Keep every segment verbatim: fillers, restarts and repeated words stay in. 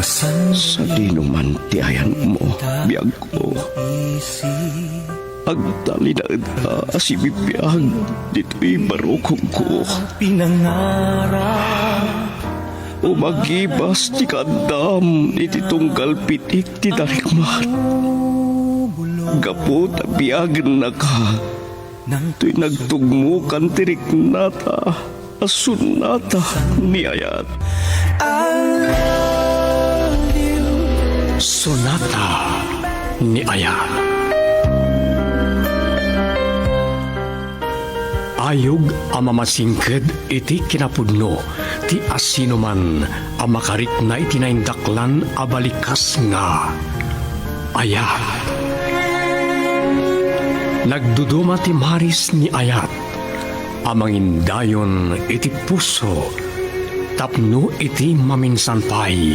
Sadinoman ti ayanmo, biagko, agtalinaedka a sibibiag ditoy barukongko. Umagibas ti kaaddam iti tunggal pitik ti darikmat. Gapu ta biagennaka, toy nagtugmokan ti riknata a sonata ni ayat. Sonata ni ayat. Ayog a mamasingked iti kinapudno ti asinoman a makarikna iti naindaklan a balikas nga ayat. Nagduduma ti maris ni ayat a mangindayon iti puso tapno iti maminsan pay,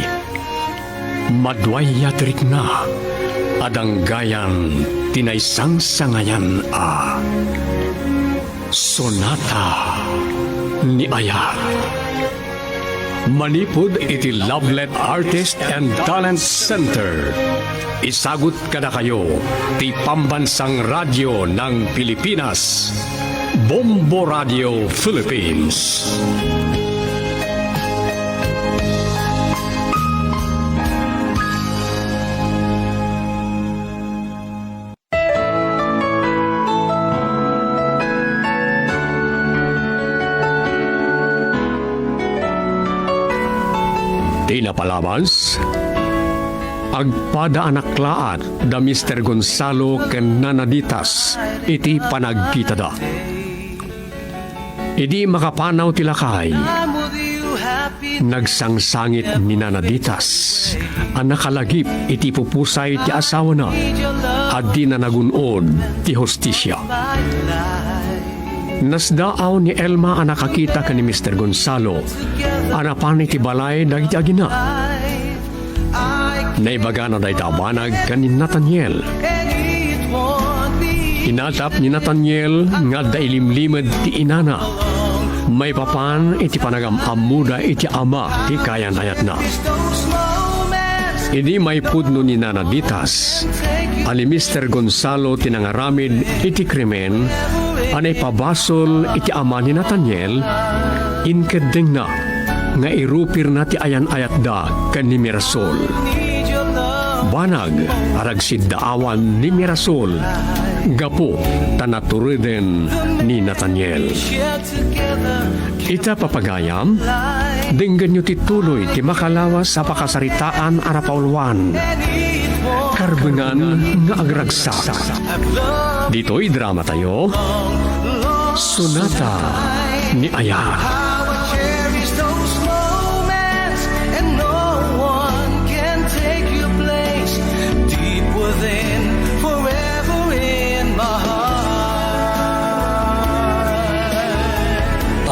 maduayat rikna a danggayan ti naisangsangayan a sonata ni ayat. Manipud iti Lovelet Artist and Talent Center, isagut kadakayo ti Pambansang Radyo ng Pilipinas, Bombo Radio Philippines. Ti napalabas, agpada a naklaat da Mister Gonzalo ken Nana Ditas iti panagkitada. Idi makapanaw ti lakay, nagsangsangit ni Nana Ditas a nakalagip iti pupusay ti asawana a dina nagun-od ti hustisia. Nasdaaw ni Elma a nakakita ken ni Mister Gonzalo a napan iti balay dagiti agina. Naibagana dayta a banag ken ni Nathaniel. Inatap ni Nathaniel nga adda ilimlimed ti inana maipapan iti panagam-ammoda iti ama ti kayan-ayatna. Idi maipudno ni Nana Ditas a ni Mister Gonzalo ti nangaramid iti krimen a naipabasol iti ama ni Nathaniel, inkeddengna nga irupirna ti ayan-ayatda ken ni Mirasol. Banag a ragsiddaawan ni Mirasol gapu ta natureden ni Nathaniel. Ita, papagayam, denggenyo ti tuloy ti makalawas a pakasaritaan a napauluan. Karbengan nga agragsak. Ditoy dramatayo, Sonata ni Ayat.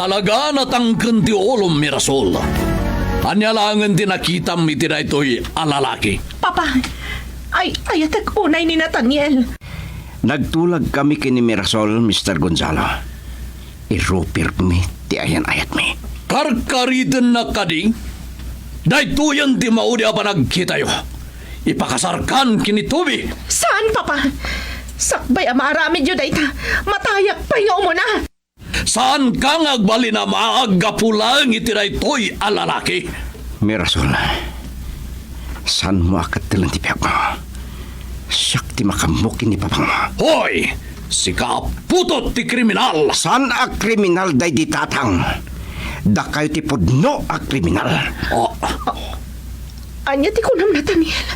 Talaga natangken ti ulom, Mirasol. Ania laengen ti nakitam iti daytoy a lalaki? Papa, ay, ayatek unay ni Nathaniel. Nagtulagkami ken ni Mirasol, Mister Gonzalo. Irupirmi ti ayan-ayatmi. Karkaritennak kadi? Daytoyen ti maudi a panagkitayo. Ipakasarkan ken ni Toby. Saan, Papa? Sakbay a maaramidyo dayta, matayak pay nga umuna. Saanka nga agbalin a maaggapu laeng iti daytoy a lalaki? Mirasol, saanmo a kettelen ti biagmo. Siak ti makaammo ken ni papangmo. Hoy! Sika a putot ti kriminal! Saan a kriminal daydi tatang. Dakayo ti pudno a kriminal. Oh. Ania ti kunam, Nathaniel?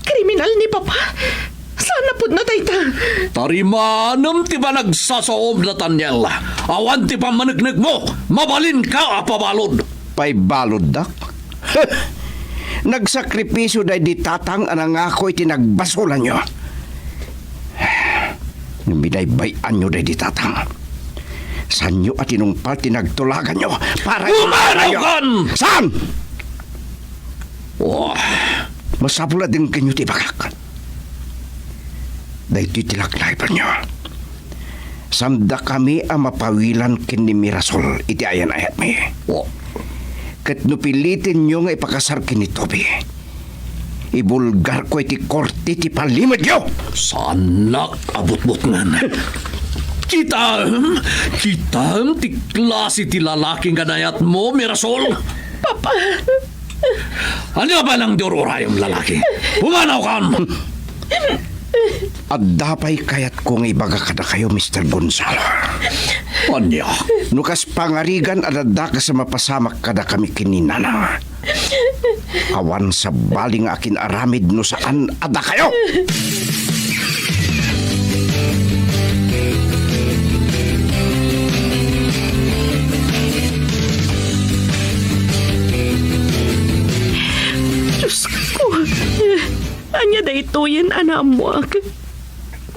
Kriminal ni Papa? Saan a pudno dayta? Tarimanem ti panagsasaom, Nathaniel. Awan ti pammaneknekmo. Mabalinka a pabalud. Paibaluddak? Nagsakripisio daydi tatang a nangako iti nagbasolanyo. Ngem binaybay-anyo daydi tatang. Saanyo a tinungpal ti nagtulaganyo para iti... Umano kan! Saan? Oh. Masapul a denggenyo ti ibagak. Daytoy ti laklaipenyo. Saandakami a mapawilan ken ni Mirasol iti ayan-ayatmi. Oh. Ket no pilitenyo nga ipakasar ken ni Toby, Ibulgarko iti korte ti palimedyo. Saannak a butbutngen. Kitaem, kitaem ti klase ti lalaki nga nayatmo, Mirasol. Papa. Ania pay nang di ur-urayem, lalaki? Pumanawkan! Adda pay kayatko nga ibaga kadakayo, Mister Gonzalo. Ania? No kas pangarigan a daddakes a mapasamak kadakami ken ni Nanang, awan sabali nga akin-aramid no saan a dakayo. Diosko, ania daytoyen a naammoak?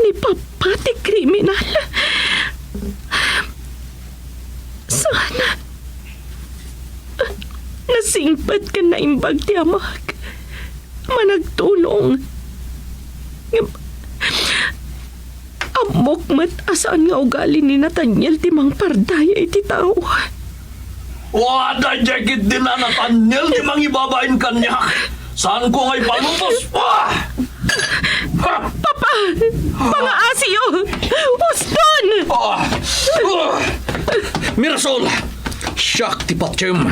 Ni Papa ti kriminal. Saan? Nasingpet ken naimbag ti amak. Managtulong. Ngem, ammok met a saan nga ugali ni Nathaniel ti mangpardaya iti tao. Wa, daydiay ketdi ni Nathaniel ti mangibabain kaniak. Saanko nga ipalubos. Ah! Papa! Pangaasiyo! Uston! Ah! Ah! Mirasol! Siak ti patiem.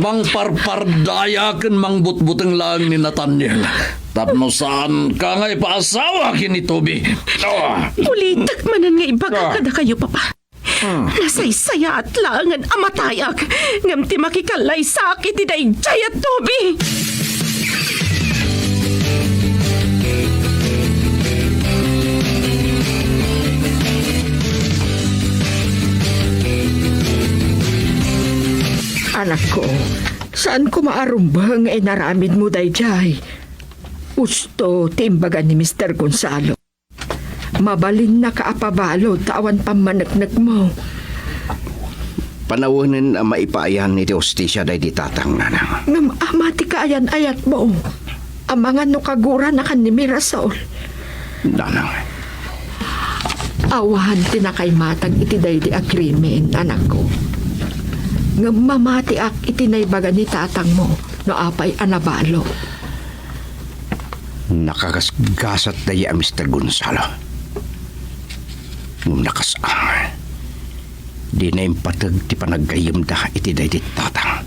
Mangparpardaya ken mangbutbuteng laeng ni Nathaniel tapno saanka nga ipaasawa ken ni Toby. Ah! Ulitek manen nga ibaga Ah! kadakayo, Papa. Hmm. Nasaysayaat laengen a matayak, ngem ti makikallaysaak iti daydiay a Toby. Anakko, saan koma a rumbeng nga inaramidmo daydiay. Usto ti imbaga ni Mister Gonzalo. Mabalinnaka a pabalud ta awan pammaneknekmo. Panawenen a maipaayan iti hustisia daydi tatang, Nanang. Ngem ama ti kaayan-ayatmo. Amangan no kaguranakan ni Mirasol. Nanang. Awan ti nakaimatag iti daydi a krimen, anakko. Ngem mamatiak iti naibaga ni tatangmo no apay a nabalo. Nakagasgasat daydi a Mister Gonzalo. Ngem nakasaan, dina impateg ti panaggayyemda iti daydi tatang.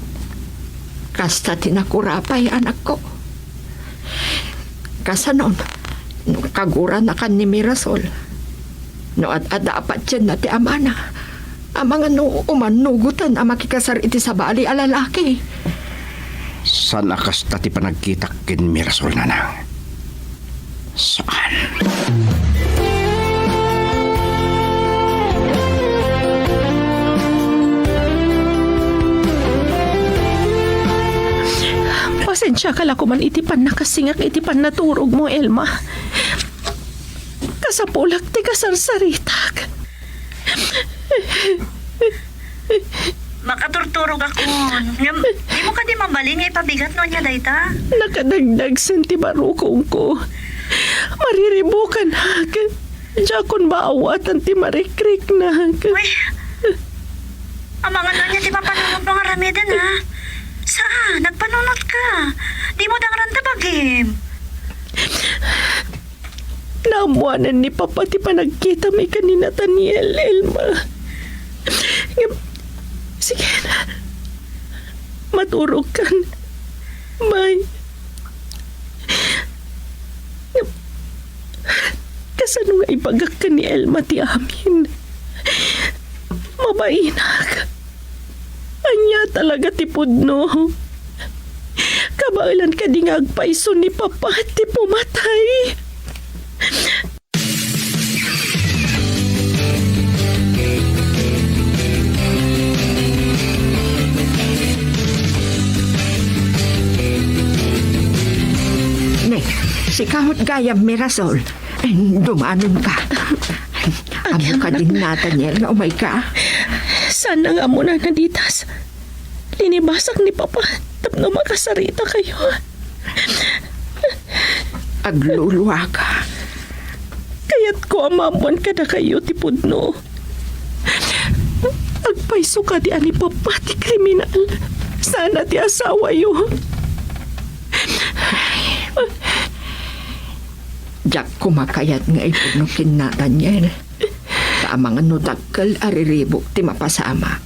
Kasta ti nakurapay, anakko. Kasanon, no kaguranakan ni Mirasol, no ad-adda a patienna ti amana, amangan no umanugoten a makikasar iti sabali a lalaki. Saan a kasta ti panagkitak ken Mirasol, Nanang. Saan? Pasensiaka la koman iti pannakasingak iti pannaturogmo, Elma. Kasapulak ti kasarsaritak. Makaturturogakon. Ngem, dimo kadi mabalin nga ipabigat no ania dayta? Nakadagdagsen ti barukongko. Mariribukanak. Diakon maawatan ti marikriknak. Uy, amangan no ania ti mapanunotmo nga aramiden, ha? Saan, nagpanunotka. Dimo dangranta bagim. Naammoanan ni Papa ti panagkitami ken ni Nathaniel, Elma. Ngem, sige na. Maturogkan. Bye. Ngem, kasano nga ibagak ken ni Elma ti amin? Mabainak. Ania talaga ti pudno? Kabaelan kadi nga agpayso ni Papa ti pumatay? Ne, sika met gayam, Mirasol. Ay, dumanonka. Ammok kadin, Nathaniel, nga umayka? Saan nga ammo na naditas. Linibasak ni Papa tapno makasarita kayo. Agluluaka. Kayatko a maammoan kadakayo ti pudno. Agpayso kadi a ni Papa ti kriminal. Sana ti asawayo. Diak koma kayat nga ipudno ken Nathaniel. Ta amangan no dakkel a riribuk ti mapasamak.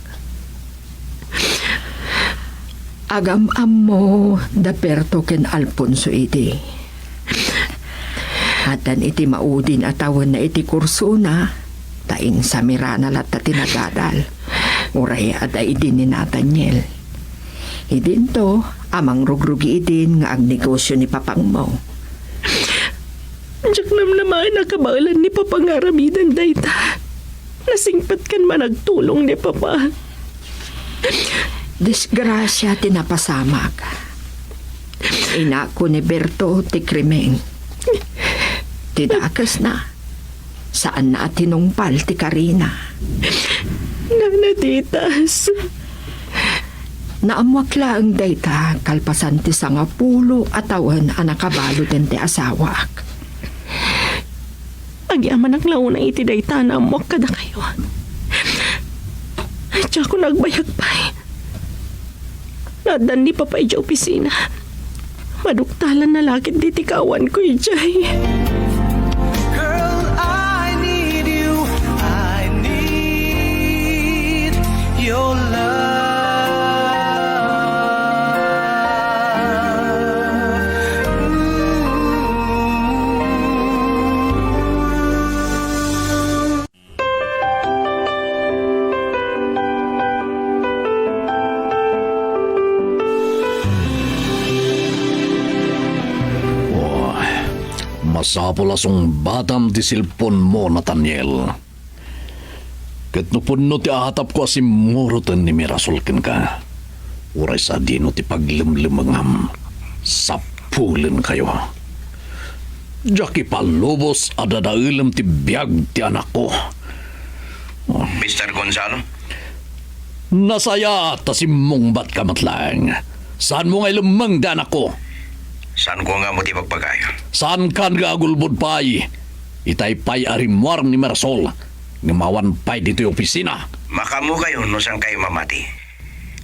Agam-ammo da Berto ken Alfonso idi. Addan iti maudin a tawenna iti kursona, ta insamirana latta ti nagadal. Uray adda idin ni Nathaniel. Idinto, a mangrugrugi idin nga agnegosio ni papangmo. Diak namnamaen a kabaelan ni Papa nga aramiden dayta. Nasingpet ken managtulong ni Papa. Disgrasia ti napasamak. Inako ni Berto ti krimen. Ti dakesna, saanna a tinungpal ti karina. Nana Titas. Naammoak laeng dayta kalpasan ti sangapulo a tawen a nakabaluden ti asawak. Agyamanak la unay iti dayta a naammoak kadakayo. Diakon agbayag pay. Naaddan ni Papa idiay opisina. Maduktalanna la ketdi ti kaawanko idiay. Girl, I need you. I need your love. Oh, masapul a sungbatam ti cellphone mo, Nathaniel. Ket no pudno ti atapko a simmuroten ni Mirasol kenka, uray sadino ti paglemlemengam, sapulenkayo. Diak ipalubos a dadaelem ti biag ti anakko. Mister Gonzalo? Nasayaat ta simmungbatka met laeng. Saanmo nga ilemmeng ti anakko? Saanko nga ammo ti ibagbagayo? Saankan nga agulbod pay? Itay pay a rimmuar ni Mirasol, ngem awan pay ditoy opisina. Makaammokayo no saankayo mamati.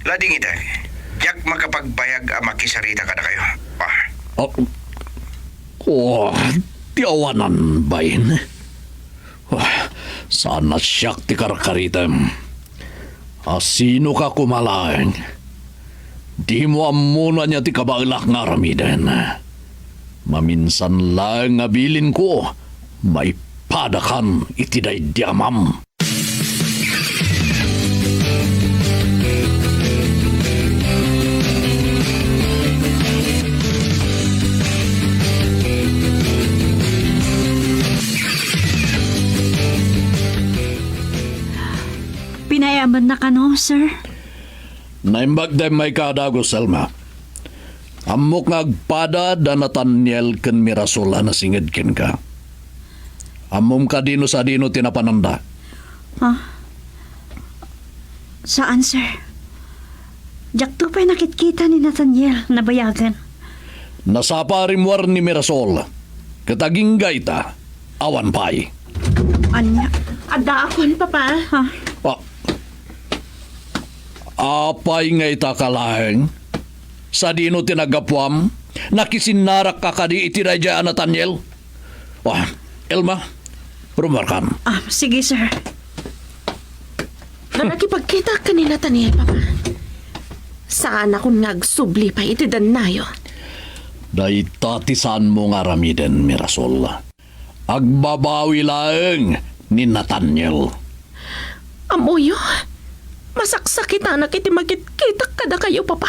Ladingitek, diak makapagbayag a makisarita kadakayo. Ah. Oh. Oh, ti awanan, bain. Oh, saan a siak ti karkaritem. A sinoka koma laeng? Dimo ammo no ania ti kabaelak nga aramiden. Maminsan laeng nga bilinko, maipadakan iti daydi amam. Pinayamanna kano, sir? Naimbag dayta a dagus, Elma. Ammok nga agpada da Nathaniel ken Mirasol a nasinged kenka. Ammom kadi no sadino ti napananda? Ha? Saan, sir. Diakto pay nakitkita ni Nathaniel, nabayagen. Nasapa a rimmuar ni Mirasol, ket agingga ita, awan pay. Ania? Addaakon, Papa. Ha? Ah. Apay nga ita ka laeng? Sadino ti naggapuam? Nakisinnarakka kadi iti daydiay a Nathaniel? Ah, Elma, rummuarkan. Ah, sige, sir. Nakipagkitak ken ni Nathaniel, Papa. Saanakon nga agsubli pay iti dannayo. Dayta ti saanmo nga aramiden, Mirasol. Agbabawi laeng ni Nathaniel. Ammoyo, masaksakitanak iti makitkitak kadakayo, Papa.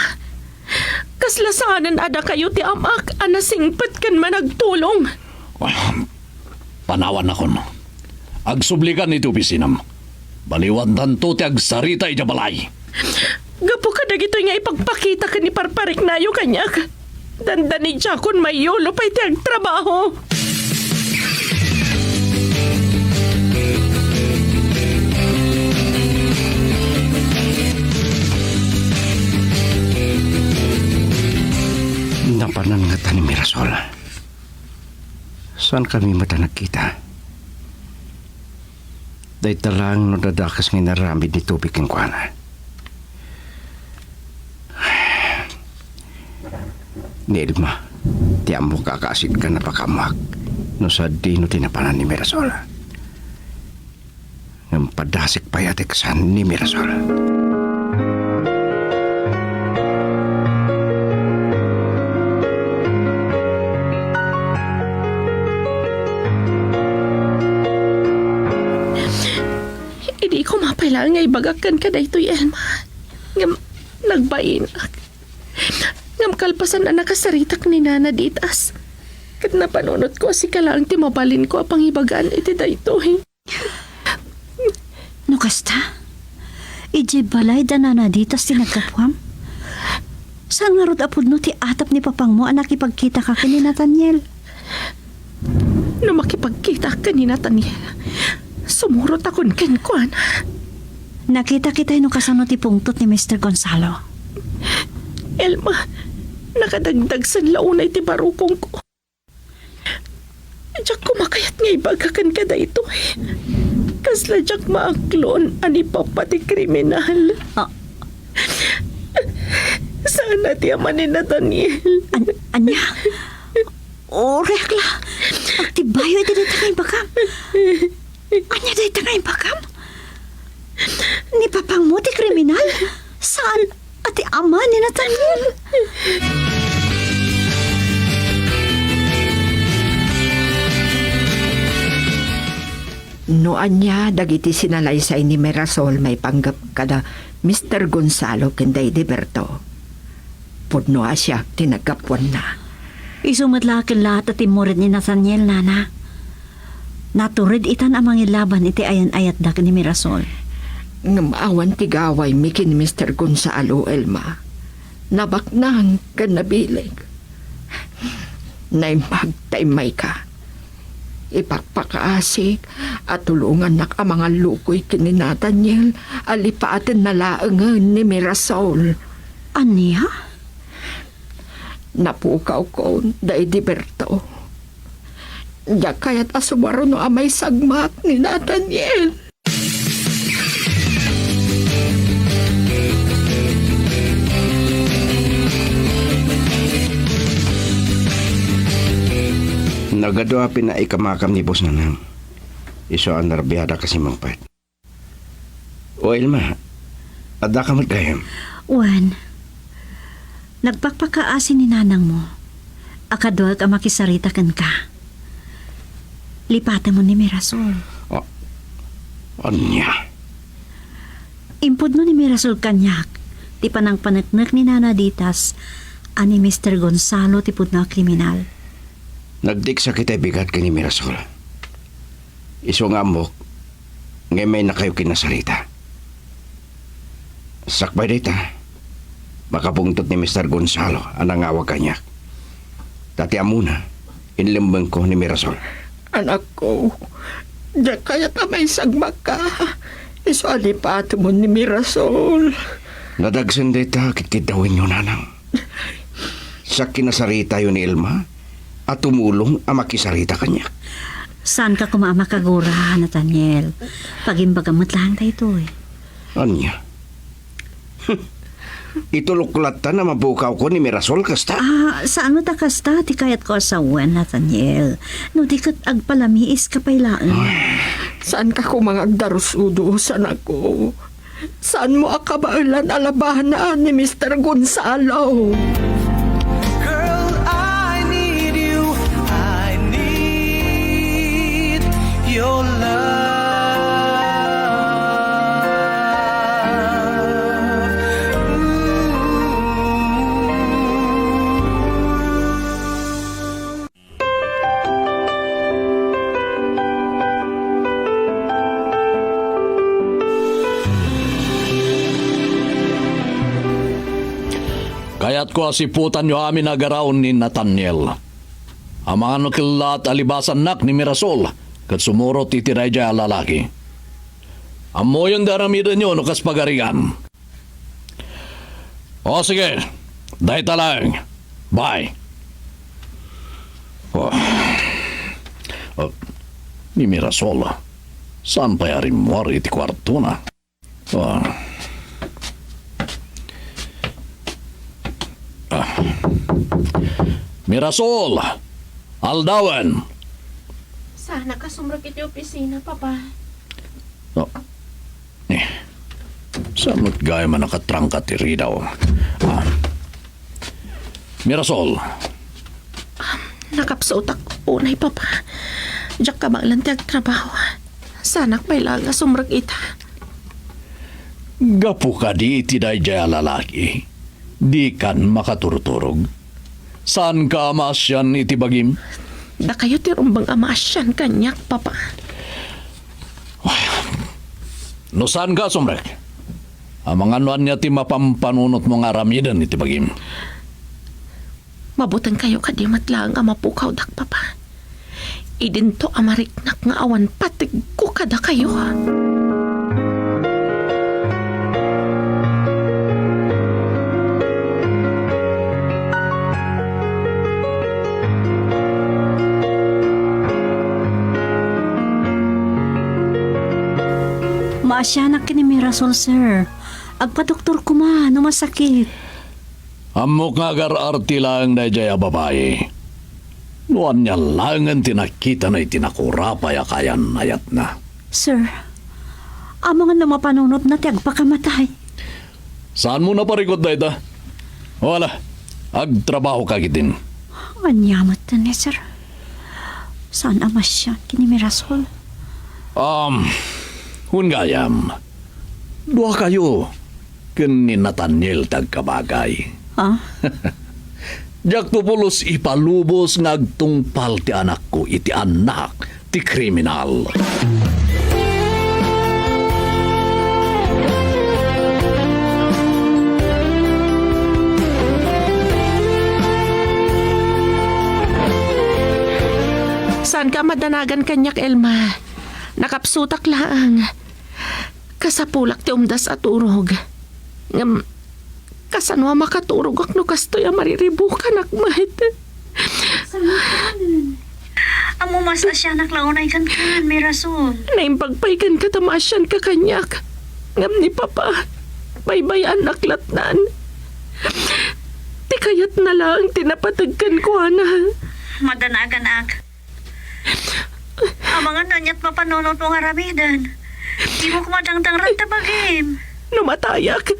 Kasla saanen a dakayo ti amak a nasingpet ken managtulong. Ah, panawanakon. Agsublikan iti opisinam. Baliwantanto ti agsarita idiay balay. Gapu kadagitoy nga ipagpakita ken iparpariknayo kaniak, dandani diakon maiyolo pay ti agtrabaho. Napanan ngata ni Mirasol. Saankami met a nagkita. Dayta laeng no dadakes nga inaramid ni Toby kenkuana. Ni Elma, ti ammok a kaasidkan a pakaammoak. no sadino ti napanan ni Mirasol. Ngem padasik pay a teksan ni Mirasol. Idi ko mapay laeng nga ibagak kenka daytoy, Elma. Ngem nagbainak. Ngem kalpasan a nakasaritak ni Nana Ditas, ket napanunotko a sika laeng ti mabalinko a pangibagaan iti daytoy. No kasta, idiay balay da Nana Ditas ti naggapuam? Saan ngarud a pudno ti atap ni papangmo a nakipagkitaka ken ni Nathaniel? No makipagkitak ken ni Nathaniel, sumurotakon kenkuana. Nakita kitay no kasano ti pungtot ni Mister Gonzalo. Elma, nakadagdagsen la unay ti barukongko. Diak koma kayat nga ibaga kenka daytoy. Kasla diak maaklon a ni Papa ti kriminal. Ah. Saan a ti ama ni Nathaniel. An-, ania? Uray, akla. Agtibayo iti dayta nga imbagam. Ania dayta nga imbagam? Ni papangmo ti kriminal? Saan a ti ama ni Nathaniel? No ania dagiti sinalaysay ni Mirasol maipanggep kada Mister Gonzalo ken Daydi Berto, pudno a siak ti naggapuanna. Isu met la ken latta ti immured ni Nathaniel, nana. Natured itan a mangilaban iti ayan-ayatda ken ni Mirasol. Ngem awan ti gawaymi ken ni Mister Gonzalo, Elma. Nabaknang ken nabileg. Naimbag ta immayka. Ipakpakaasik a tulongannak a mangallukoy ken ni Nathaniel a lipatenna laengen ni Mirasol. Ania? Napukawkon, Daydi Berto. Diak kayat a sumaruno a maisagmak ni Nathaniel. Nagadu a pinaikamakam ni Boss Nanang. Isu a narabiada kasi mangpet. O Elma, addaka met gayam? Wen, nagpakpakaasi ni nanangmo a kaduak a makisarita kenka. Lipatemon ni Mirasol. A-, ania? Impudno ni Mirasol kaniak ti panangpaneknek ni Nana Ditas a ni Mister Gonzalo ti pudno a kriminal. Nagtiksak itay bigat ken ni Mirasol. Isu nga ammok nga immaynakayo kinasarita. Sakbay dayta, makapungtot ni Mister Gonzalo a nangawag kaniak. Ta ti ammona, inlemmengko ni Mirasol. Anakko, diak kayat a maisagmakka. Isu a lipatemon ni Mirasol. Nadagsen dayta ket kiddawenyo, nanang. Sa kinasaritayo ni Elma a tumulong a makisarita kaniak. Saanka koma a makagura, Nathaniel. Pagimbagam met laeng daytoy. Ania? Itulok latta a mapukawko ni Mirasol kasta? Ah, saan met a kasta ti kayatko a sawen, Nathaniel. No di ket agpalamiiska pay laeng. Ay. Saanka koma nga agdarusudo, sanako. Saanmo a kabaelan a labanan ni Mister Gonzalo. Girl, I need you. I need your love. Ooh. Kayatko a siputanyo amin a agaraon ni Nathaniel. Amangan no kellat a libasannak ni Mirasol ket sumurot iti daydiay a lalaki. Ammoyon ti aramidenyo no kas pagarigan. O, sige. Dayta laeng. Bye. O. O, ni Mirasol, saan pay a rimmuar iti kuartona? O. Ah. Mirasol, aldawen. Saanak a sumrek iti opisina, Papa. No. Eh. Saan met gayam a nakatrangka ti ridaw? Ah. Mirasol. Nakapsutak unay, Papa. Diak kabaelan ti agtrabaho. Saanak pay laeng a sumrek ita. Gapu kadi iti daydiay a lalaki, dikan makaturturog? Saanka a maasian iti bagim? Dakayo ti rumbeng a maasian kaniak, Papa. No saanka a sumrek, amangan no ania ti mapampanunotmo nga aramiden iti bagim? Mabutengkayo kadi met laeng a mapukawdak, Papa. Idinto a mariknak nga awan pategko kadakayo. Maasianak ken ni Mirasol, sir. Agpadoktor koma no masakit. Ammok nga agar-arti laeng daydiay a babai. No ania laengen ti nakitana iti nakurapay a kayan-ayatna. Sir, amangan no mapanunotna ti agpakamatay. Saanmo naparikut dayta? O ala, agtrabahoka ketdin. Ania met ni, sir? Saan a maasian ken ni Mirasol? Um, wen gayam, duakayo ken ni Nathaniel ti agkabagay. Ha? Diakto pulos ipalubos nga agtungpal ti anakko iti annak ti kriminal. Saanka a madanagan kaniak, Elma. Nakapsutak laeng. Kasapulak ti umdas a turog. Ngem, kasano a makaturogak no kastoy a mariribukanak met? Ammom a maasianak la unay kenka, Mirasol. Naimbag pay kenka ta maasianka kaniak. Ngem ni Papa, baybay-annak lattan. Ti kayatna laeng ti napateg kenkuana. Madanaganak. Amangan no aniat mapanunotmo nga aramiden. Dimo koma dangdangran ta bagim. No matayak,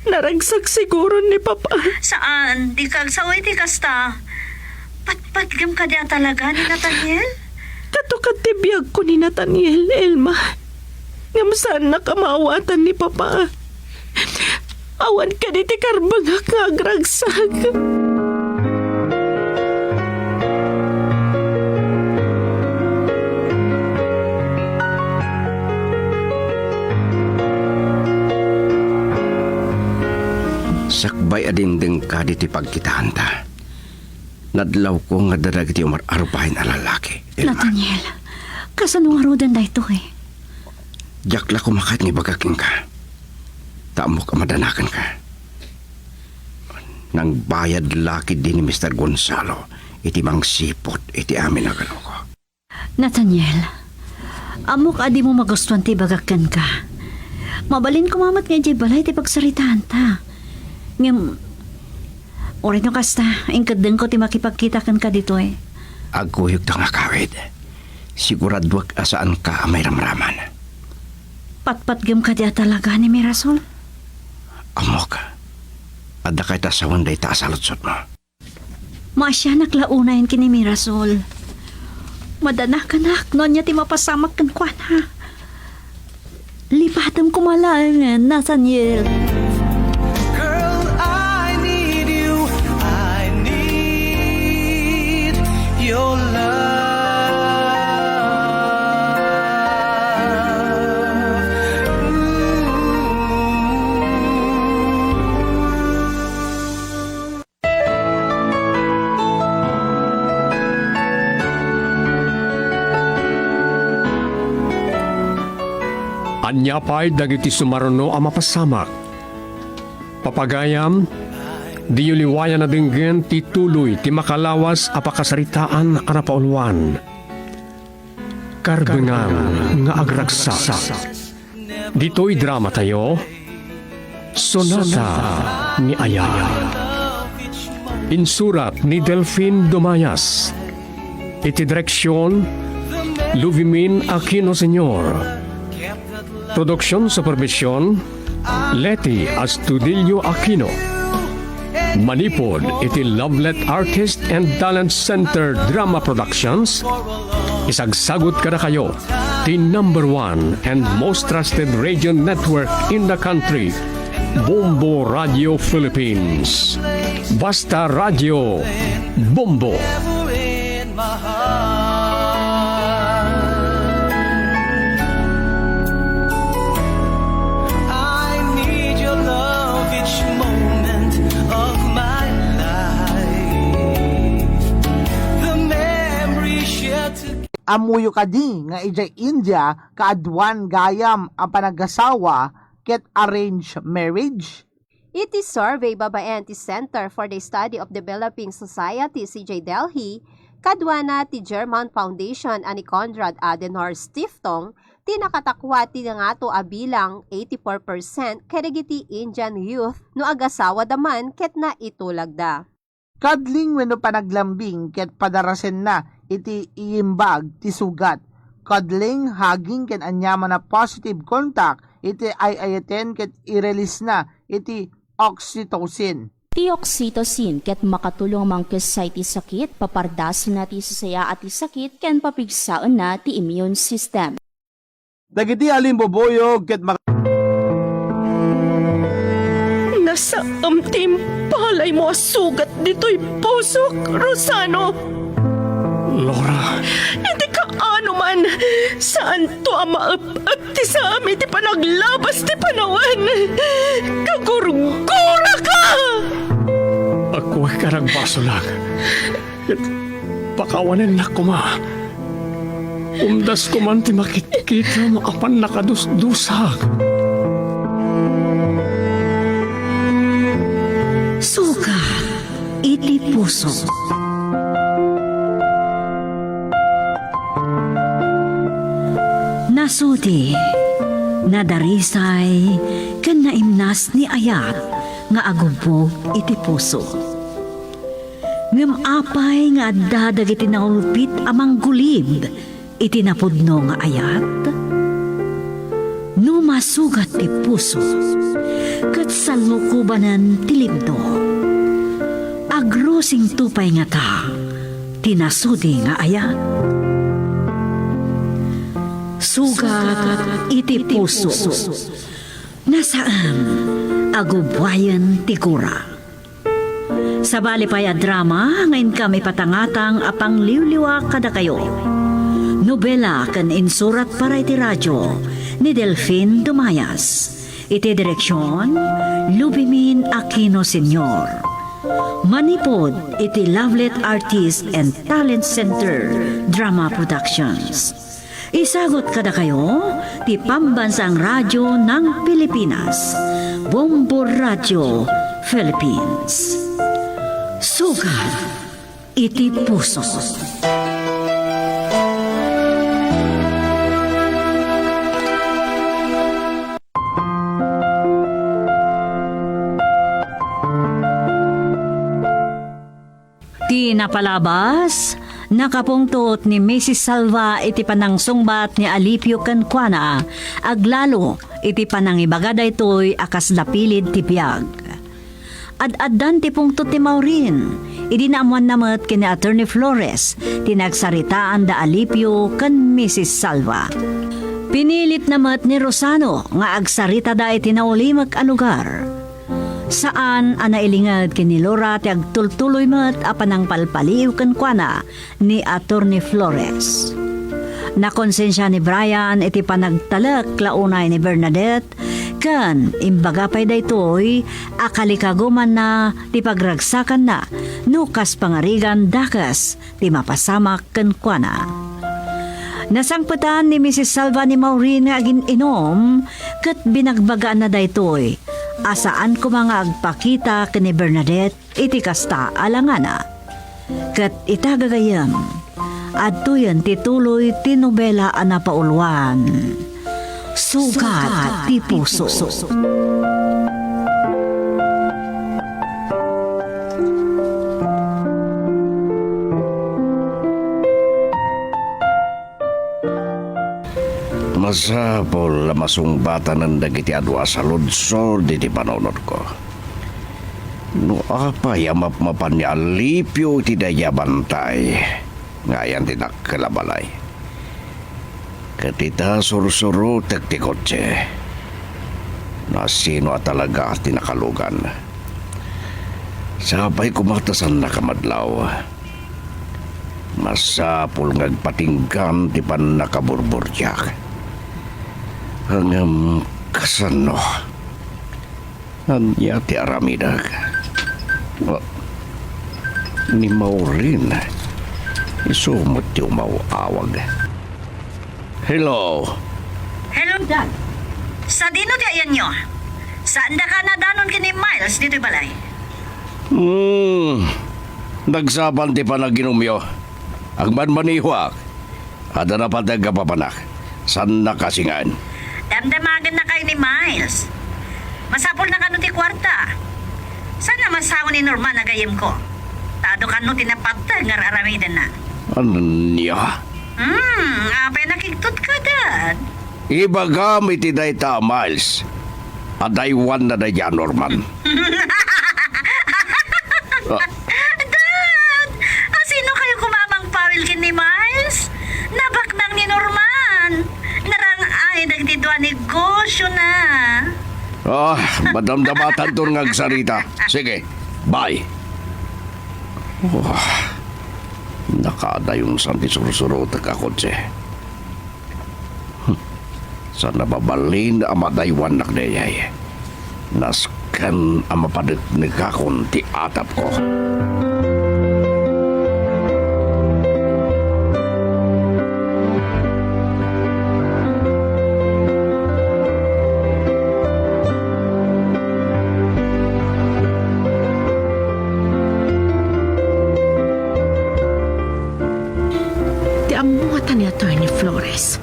naragsak siguron ni Papa. Saan, dika agsao iti kasta. Patpatgem kadi a talaga ni Nathaniel? Katukad ti biagko ni Nathaniel, Elma. Ngem saannak a maawatan ni Papa. Awan kadi ti karbengak nga agragsak. Sakbay a dimdengka ditoy pagkitaanta, nadlawko nga adda dagiti umar-arubayan a lalaki. Elma. Nathaniel, kasano ngaruden daytoy? Diak la kumakayat nga ibagak kenka. Ta ammok a madanaganka. Nangbayad la ketdi ni Mister Gonzalo iti mangsiput iti amin a galoko. Nathaniel, ammok a dimo magustuan ti ibagak kenka. Mabalin koma met nga idiay balay ti pagsaritaanta. Ngem, uray no kasta, inkeddengko ti makipagkita kenka ditoy. Agkuyogto nga agawid. Siguraduak a saanka a mairamraman. Patpatgem kadi a talaga ni Mirasol? Ammok, adda kayat a sawen dayta a saludsodmo. Maasianak la unayen ken ni Mirasol. Madanaganak no ania ti mapasamak kenkuana. Lipatem koma laengen, Nathaniel. Girl, I need you. I need your love. Ania pay dagiti sumaruno a mapasamak? Papagayam, diyo liwayan a denggen ti tuloy ti makalawas a pakasaritaan a napauluan. Karbengan nga agragsak. Ditoy dramatayo, Sonata ni Ayar. Insurat ni Delfin Dumayas. Iti direksion, Lubimin Aquino Senior. Production supervision, Leti Astudillo Aquino. Manipod iti Lovelet Artist and Talent Center Drama Productions, isagsagut kadakayo ti number one and most trusted radio network in the country, Bombo Radio Philippines. Basta Radio, Bombo. I need your love each moment of my life. The memory shared together. Ammoyo kadi nga idiay India kaaduan gayam a panagasawa ket arranged marriage? Iti survey babaen ti Center for the Study of Developing Society, C J Delhi, kaduana ti German Foundation a ni Konrad Adenauer Stiftung, ti nakatakwat ti nangato a bilang, eighty-four percent, kadagiti Indian youth no agasawada man ket naitulagda. Cuddling wenno panaglambing ket padarasenna iti iimbag ti sugat. Cuddling, hugging, ken aniaman a positive contact iti ay-ayaten ket i-release-na iti oxytocin. Ti oxytocin ket makatulong a mangkessa iti sakit, papardasenna ti sasayaat ti sakit, ken papigsaenna ti immune system. Dagiti alinbubuyog ket mak- Nasaem ti impalaymo a sugat ditoy pusok, Rosano. Laura. Iti kaano man, saanto a maep-ep ti saem iti panaglabas ti panawen. Kagurguraka! Agkuek a nagbasolak. Ket pakawanennak koma. Umdas koman ti makitkitam a pannakadusdusak. Sugat iti puso. Nasudi, nadarisay, ken naimnas ni ayat nga agubbog iti puso. Ngem apay nga adda dagiti naulpit a manggulib iti napudno nga ayat? No masugat ti puso ket salukobanen ti libno, agrusingto pay ngata ti nasudi nga ayat? Sugat iti puso. Nasaem a gubbuayen ti gura. Sabali pay a drama nga inkam ipatangatang a pangliwliwa kadakayo. Nobela ken insurat para iti radio ni Delfin Dumayas. Iti direksion, Lubimin Aquino Senior. Manipud iti Lovelet Artist and Talent Center Drama Productions. Isagut kadakayo ti Pambansang Radyo ng Pilipinas, Bombo Radyo Philippines. Sugat iti puso. Ti napalabas, nakapungtot ni Misis Salva iti panangsungbat ni Alipio kenkuana, aglalo iti panangibaga daytoy a kasla pilid ti biag. Ad-addan ti pungtot ni Maureen, idi naammoanna met ken ni Attorney Flores ti nagsaritaan da Alipio ken Misis Salva. Pinilitna met ni Rosano nga agsaritada iti naulimek a lugar. Saan a nailinged ken ni Laura ti agtultuloy met a panangpalpaliiw kenkuana ni Attorney Flores. Nakonsensia ni Brian iti panagtalek la unay ni Bernadette ken imbaga pay daytoy a kalikagumanna ti pagragsakanna no kas pangarigan dakes ti mapasamak kenkuana. Nasangpetan ni Misis Salva ni Maureen nga agin-inom ket binagbagaanna daytoy a saan koma nga agpakita ken ni Bernadette iti kasta a langana. Ket ita gagayyem, adtoyen ti tuloy ti nobela a napauluan, Sugat ti Puso. Masapul a masungbatanen dagiti adu a saludsod iti panunotko. No apay a mapmapan ni Alipio iti daydiay a bantay nga ayan ti dakkel a balay. Ket ita, sursurotek ti kotse. Nasino a talaga ti nakalugan? Sapay koma ta saannak a madlaw. Masapul nga agpatinggan ti pannakaburburdiak. Ngem kasano? Ania ti aramidek? Oh, ni Maureen. Isu met ti umaw-awag. Hello. Hello, Dad. Sadino ti ayanyo? Saandaka a nadanon ken ni Miles ditoy balay? Hmm. Nagsapul ti panaginumyo. Agmanmanehoak. Adda napateg a papanak. Saannak a singaen. Damdamagennakayo ni Miles. Masapulna kano ti kuarta. Saan a masango ni Norman a gayyemko? Ta adu kano ti napateg nga ar-aramidenna. Ania? Hmm, apay a nakigtotka, Dad? Ibagam iti dayta a Miles a daywanna daydiay a Norman. Ah. Dad! Asino kayo koma a mangpawil ken ni Miles? Nabaknang ni Norman! Narang-ay dagiti dua negosyona. Ah, madamdamatanton nga agsarita. Sige, bye. Oh, nakaadayonsan ti sursurotek a kotse. Hmm. Saan a mabalin a madaywannak daydiay. Nasken a mapadeknekakon ti atapko. Ti ammo ngata ni Attorney Flores,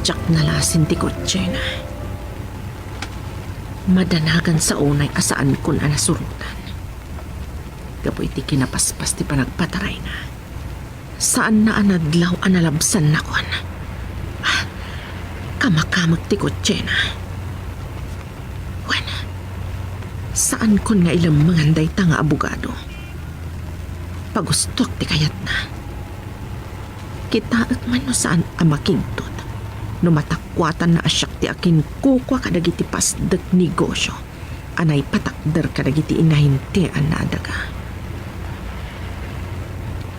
diak nalasin ti kotsena. Madanagan sa unay a saankon a nasurotan. Gapu iti kinapaspas ti panagpatarayna, saanna a nadlaw a nalabsannakon. Ah, kamakamek ti kotsena. Wen, saankon nga ilemmengan dayta nga abogado. Pagustok ti kayatna. Kitaek man no saan a makigtot no matakuatanna a siak ti akinkukua kadagiti pasdek negosio a naipatakder kadagiti inahintean a daga.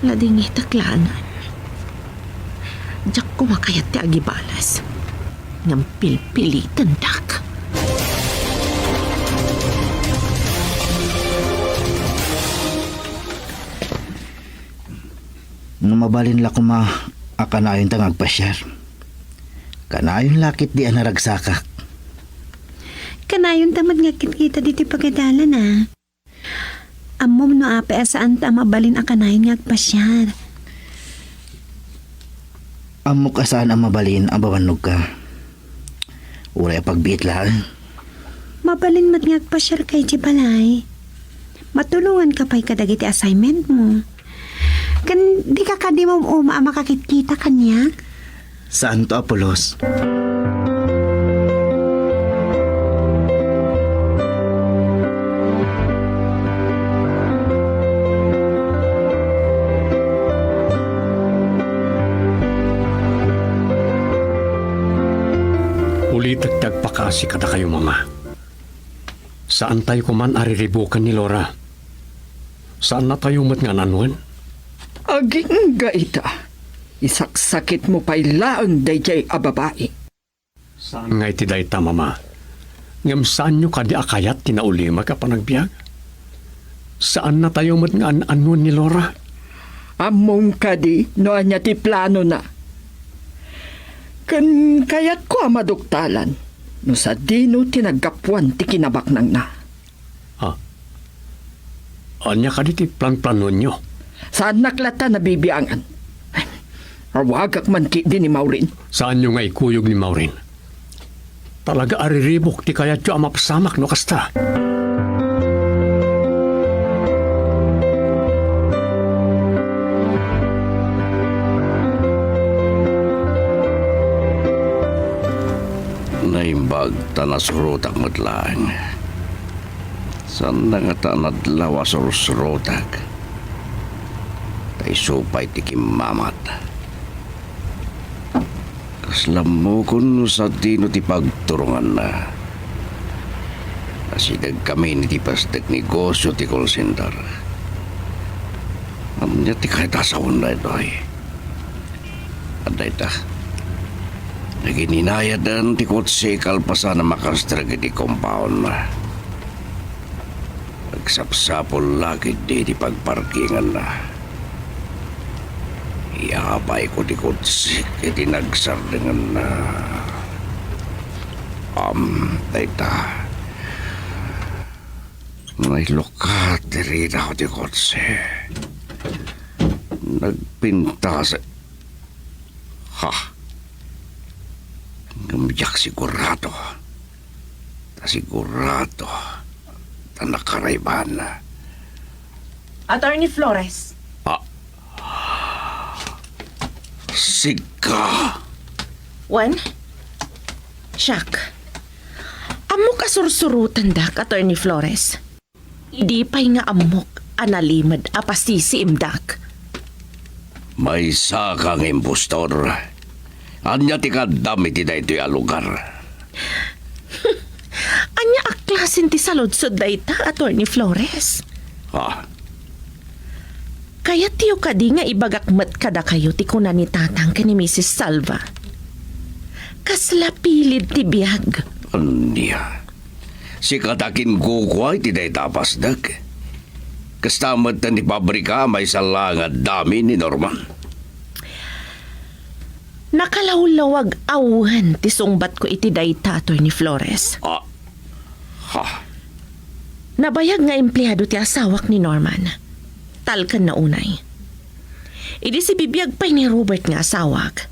Ladingitek laengen. Diak koma kayat ti agibales. Ngem pilpilitendak. No mabalin la koma a kanayonta nga agpasiar, kanayon la ketdi a naragsakak. Kanayonta met nga agkitkita ditoy pagadalan, a. Ammom no apay a saanta a mabalin a kanayon nga agpasiar? Ammok a saan a mabalin a mabannogka. Uray a pagbiit laeng. Mabalin met nga agpasiarka idiay balay. Matulonganka pay kadagiti assignmentmo. Ken dika kadi maum-uma a makakitkita kaniak? Saanto a pulos. Ulitek ti agpakasi kadakayo, Mama. Saantayo koman a riribuken ni Laura. Saannatayo met nga an-anuen. Agingga ita, isaksakitmo pay laeng daydiay a babai. Saan nga iti dayta, Mama. Ngem saanyo kadi a kayat ti naulimek a panagbiag? Saannatayo met nga an-anuen ni Laura. Ammom kadi no ania ti planona. Ken kayatko a maduktalan no sadino ti naggapuan ti kinabaknangna. Ha? Ania kadi ti planplanoenyo? Saannak latta nabibiangan. Awagak man ketdi ni Maureen. Saanyo nga ikuyog ni Maureen. Talaga a riribuk ti kayatyo a mapasamak no kasta. Ta nasurotak met laeng. Saanna ngata nadlaw a sursurotak. Ta isu pay ti kimmamat. Kasla ammokon no sadino ti pagturonganna. Asidegkami iti pasdek negosio ti call center. Ania ti kayat a sawen daytoy? Adda ita. Nagininayadan ti kotse kalpasan a makastrek iti compound. Agsapsapul la ketdi ti pagparkinganna. Iyapayko ti kotsek iti nagsardengenna. Am, dayta. Nailukat diri daw ti kotse. Nagpintas. Ha? Ngem diak sigurado. Ta sigurado ta nakarayban. Attorney Flores. Ah. Sika. Wen? Siak. Ammok a sursurotendak, Attorney Flores. Idi pay nga ammok a nalimed a pasisiimdak. Maysaka nga impostor. Ania ti kaaddam iti daytoy a lugar? Ania a klasen ti saludsod dayta, Attorney Flores? Ha? Kayatyo kadi nga ibagak met kadakayo ti kuna ni Tatang ken ni Misis Salva? Kasla pilid ti biag. Ania? Sika ti kinkukuay ti dayta a pasdek? Kasta met ti pabrika a maysa laeng a dami ni Norman. Nakalawlawag awan ti sungbatko iti dayta, Attorney Flores. Ah. Ha? Nabayag nga empleado ti asawak ni Norman. Talkanna unay. Idi sibibiag pay ni Robert nga asawak,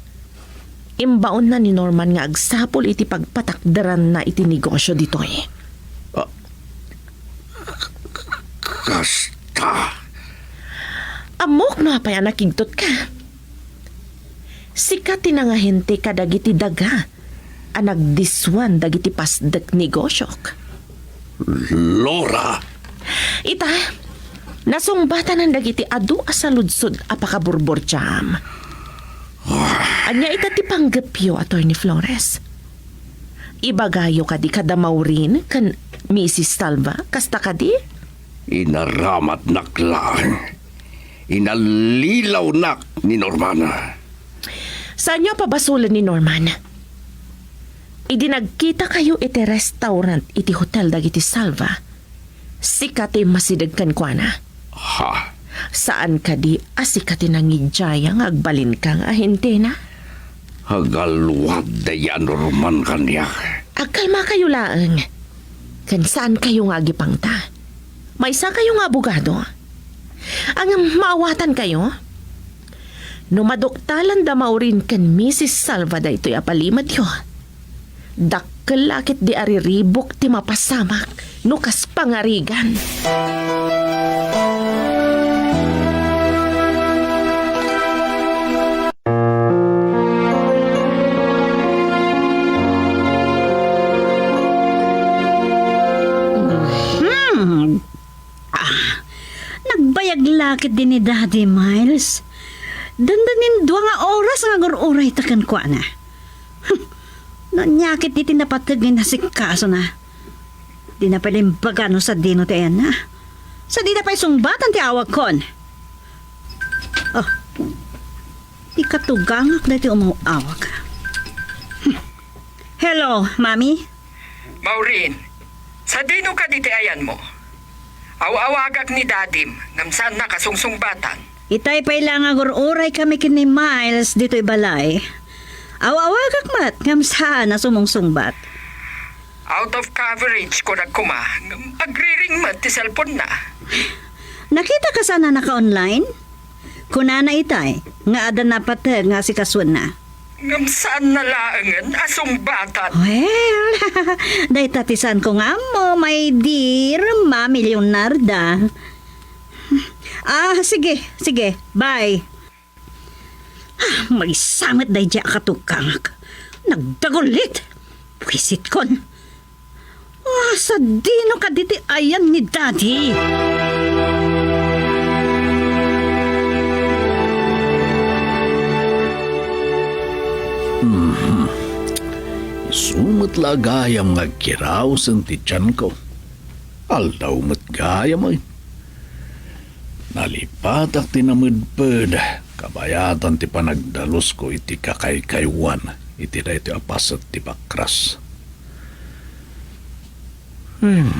imbaonna ni Norman nga agsapul iti pagpatakderanna iti negosyo ditoy. Ah, kasta. Ammok no apay a nakigtotka. Sika ti nangahente kadagiti daga a nagdiswan dagiti pasdek negosyok. Laura! Ita, nasungbatanan dagiti adu a saludsod a pakaburburtiam. Ania ita ti panggepyo, Attorney Flores? Ibagayo kadi kada Maureen ken Misis Salva, kasta kadi? Inaramatnak laeng. Inallilawnak ni Norman. Saanyo a pabasolen ni Norman? Idi nagkitakayo iti restaurant iti hotel dagiti Salva, sika ti immasideg kenkuana. Ha? Saan kadi a sika ti nangidiaya nga agbalinka nga ahentena? Agalwad dayta a Norman kaniak. Agkalmakayo laeng. Ken saankayo nga agipangta. Maysakayo nga abogado. Ngem maawatankayo? No maduktalan da Maureen ken Misis Salva daytoy a palimedyo, dakkel la ketdi a riribuk ti mapasamak no kas pangarigan. Hmm. Ah, nagbayag la ketdi ni Daddy Miles. Dandani dua nga oras nga agur-urayta kenkuana. Hmm. No ania ketdi ti napateg nga inasikaso na. Dina pay la imbaga no sadino ti ayanna. Sadina pay sungbatan ti awagkon. Oh, ikatugangak daytoy umaw-awag. Hmm. Hello, Mami? Maureen, sadino kadi ti ayanmo? Aw-awagak ni Dadim, ngem saannak a sungsungbatan. Itay pay la nga agur-uray kami ken ni Miles ditoy balay. Aw-awagak met, ngem saan a sumungsungbat. Out of coverage, kunak koma, ngem agriring met ti cellphone-na. Nakitaka saan a naka-online? Kunana itay nga adda napateg nga asikasuenna. Ngem saanna laengen a sungbatan. Well, dayta ti saanko nga ammo, my dear Mami Leonarda. Ah, sige, sige. Bye. Ah, maysa met daydiay a katugangak. Nagdagulit. Buisitkon. Ah, sadino kadi ti ayan ni Daddy? Mhm. Isu met la gayam nga agkiraosen ti tianko. Aldaw met gayam, ay. Nalipatak ti namedped, kabayatan ti panagdalusko iti kakaykaywan iti daytoy a paset ti bakras. Hmm.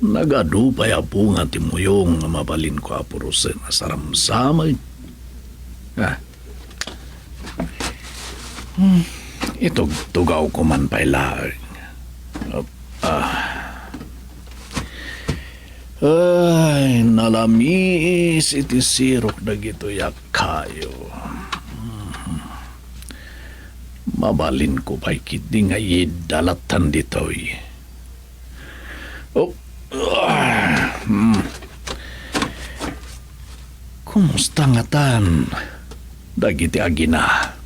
Nagadu pay a bunga ti muyong nga mabalinko a purosen a saramsam, ay. Ah. Hmm. Itugtugawko man pay laeng. Ah. Ay, nalamiis iti sirok dagitoy a kayo. Hmm. Mabalinko pay ketdi nga idalatan ditoy. Oh, ah, hmm. Kumusta ngatan dagiti agina?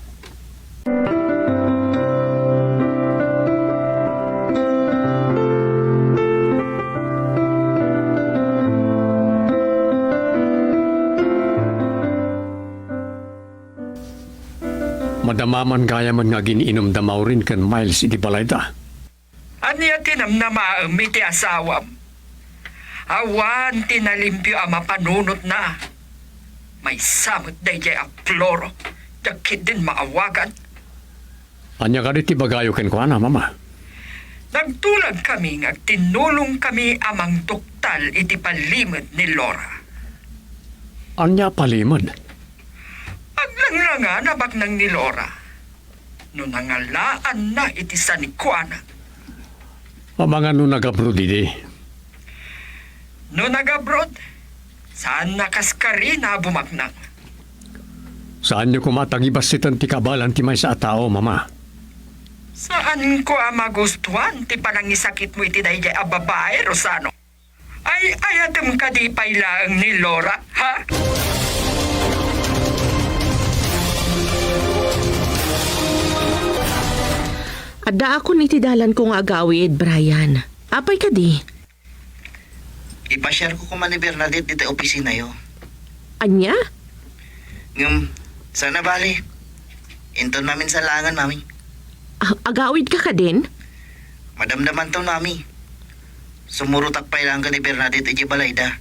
Madama man gayamen nga agin-inum da Maureen ken Miles iti balayda. Ania ti namnamaem iti asawam? Awan ti nalimpio a mapanunotna. Maysa met daydiay a Floro, diak ketdin maawagan. Ania kadi ti bagayo kenkuana, Mama? Nagtulagkami nga agtinnulongkami a mangduktal iti palimed ni Laura. Ania a palimed? Aglanglanga a baknang ni Laura no nangalaanna iti sanikuana. Amangan no nagabroad idi? No nagabroad, saanna kas karina a bumaknang. Saanyo koma a tagibassiten ti kabaelan ti maysa a tao, Mama. Saanko a magustuan ti panangisakitmo iti daydiay a babai, Rosano. Ay-ayatem kadi pay laeng ni Laura, ha? Addaakon iti dalanko nga agawid, Brian. Apay kadi? Ipasiarko koma ni Bernadette ditoy opisinayo. Ania? Ngem, saan a bale. Inton maminsan laengen, Mami. A-, agawidka kadin? Madamdamanton, Mami. Sumurotak pay laeng ken ni Bernadette idiay balayda.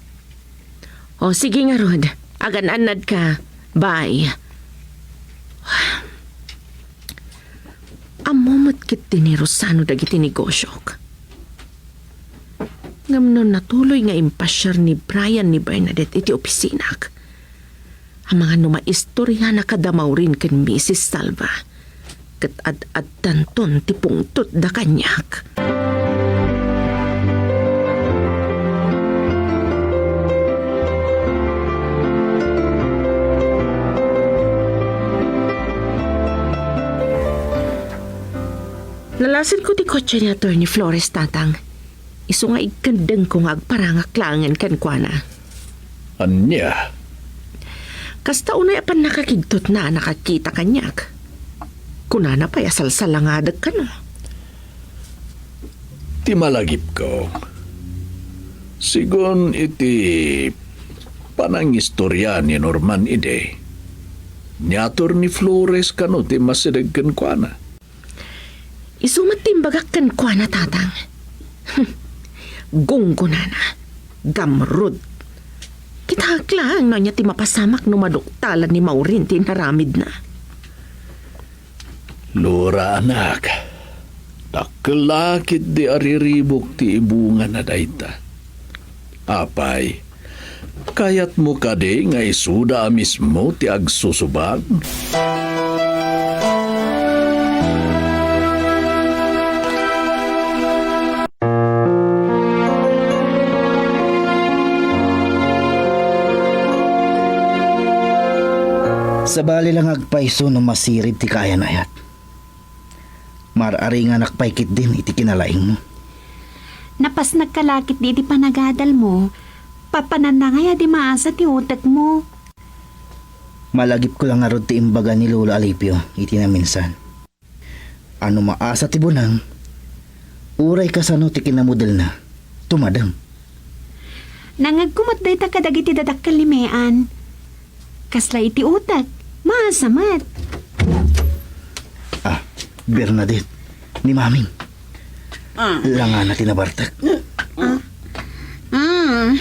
O, sige ngarud. Agan-annadka. Bye. Ammo met ketdi ni Rosano dagiti negosiok. Ngem no natuloy nga impasiar ni Brian ni Bernadette iti opisinak, amangan no maistoriana kada Maureen ken Misis Salva, ket ad-addanton ti pungtotda kaniak. Lalasenko ti kotse ni Attorney Flores, Tatang. Isu nga igkendengko nga agparangak laengen kenkuana. Ania? Kasta unay a pannakakigtotna a nakakita kaniak. Kunana pay a salsalangadek kano. Ti malagipko, sigun iti panangistoria ni Norman idi, ni Attorney Flores kano ti masideg kenkuana? Isu met ti imbagak kenkuana, Tatang. Gunggonana. Gamrud. Kitaak laeng no ania ti mapasamak no maduktalan ni Maureen ti inaramidna. Laura, anak, dakkel la ketdi a riribuk ti ibungana dayta. Apay, kayatmo kadi nga isuda a mismo ti agsusubang? Sabali la nga agpayso no masirid ti kaayan-ayat. Mar-aringanak pay ketdin iti kinalaingmo. Napasnagka la ketdi iti panagadalmo. Papananna ngay a di maasa ti utekmo. Malagipko la ngarud ti imbaga ni Lolo Alipio iti naminsan. A no maasa ti bunang, uray kasano ti kinamodelna, tumadem. Nangngegko met dayta kadagiti dadakkel ni Mean. Kasla iti utek, maasa met. Ah, Bernadette, ni Maming. Ah. Langana ti nabartek. Ah. Ah,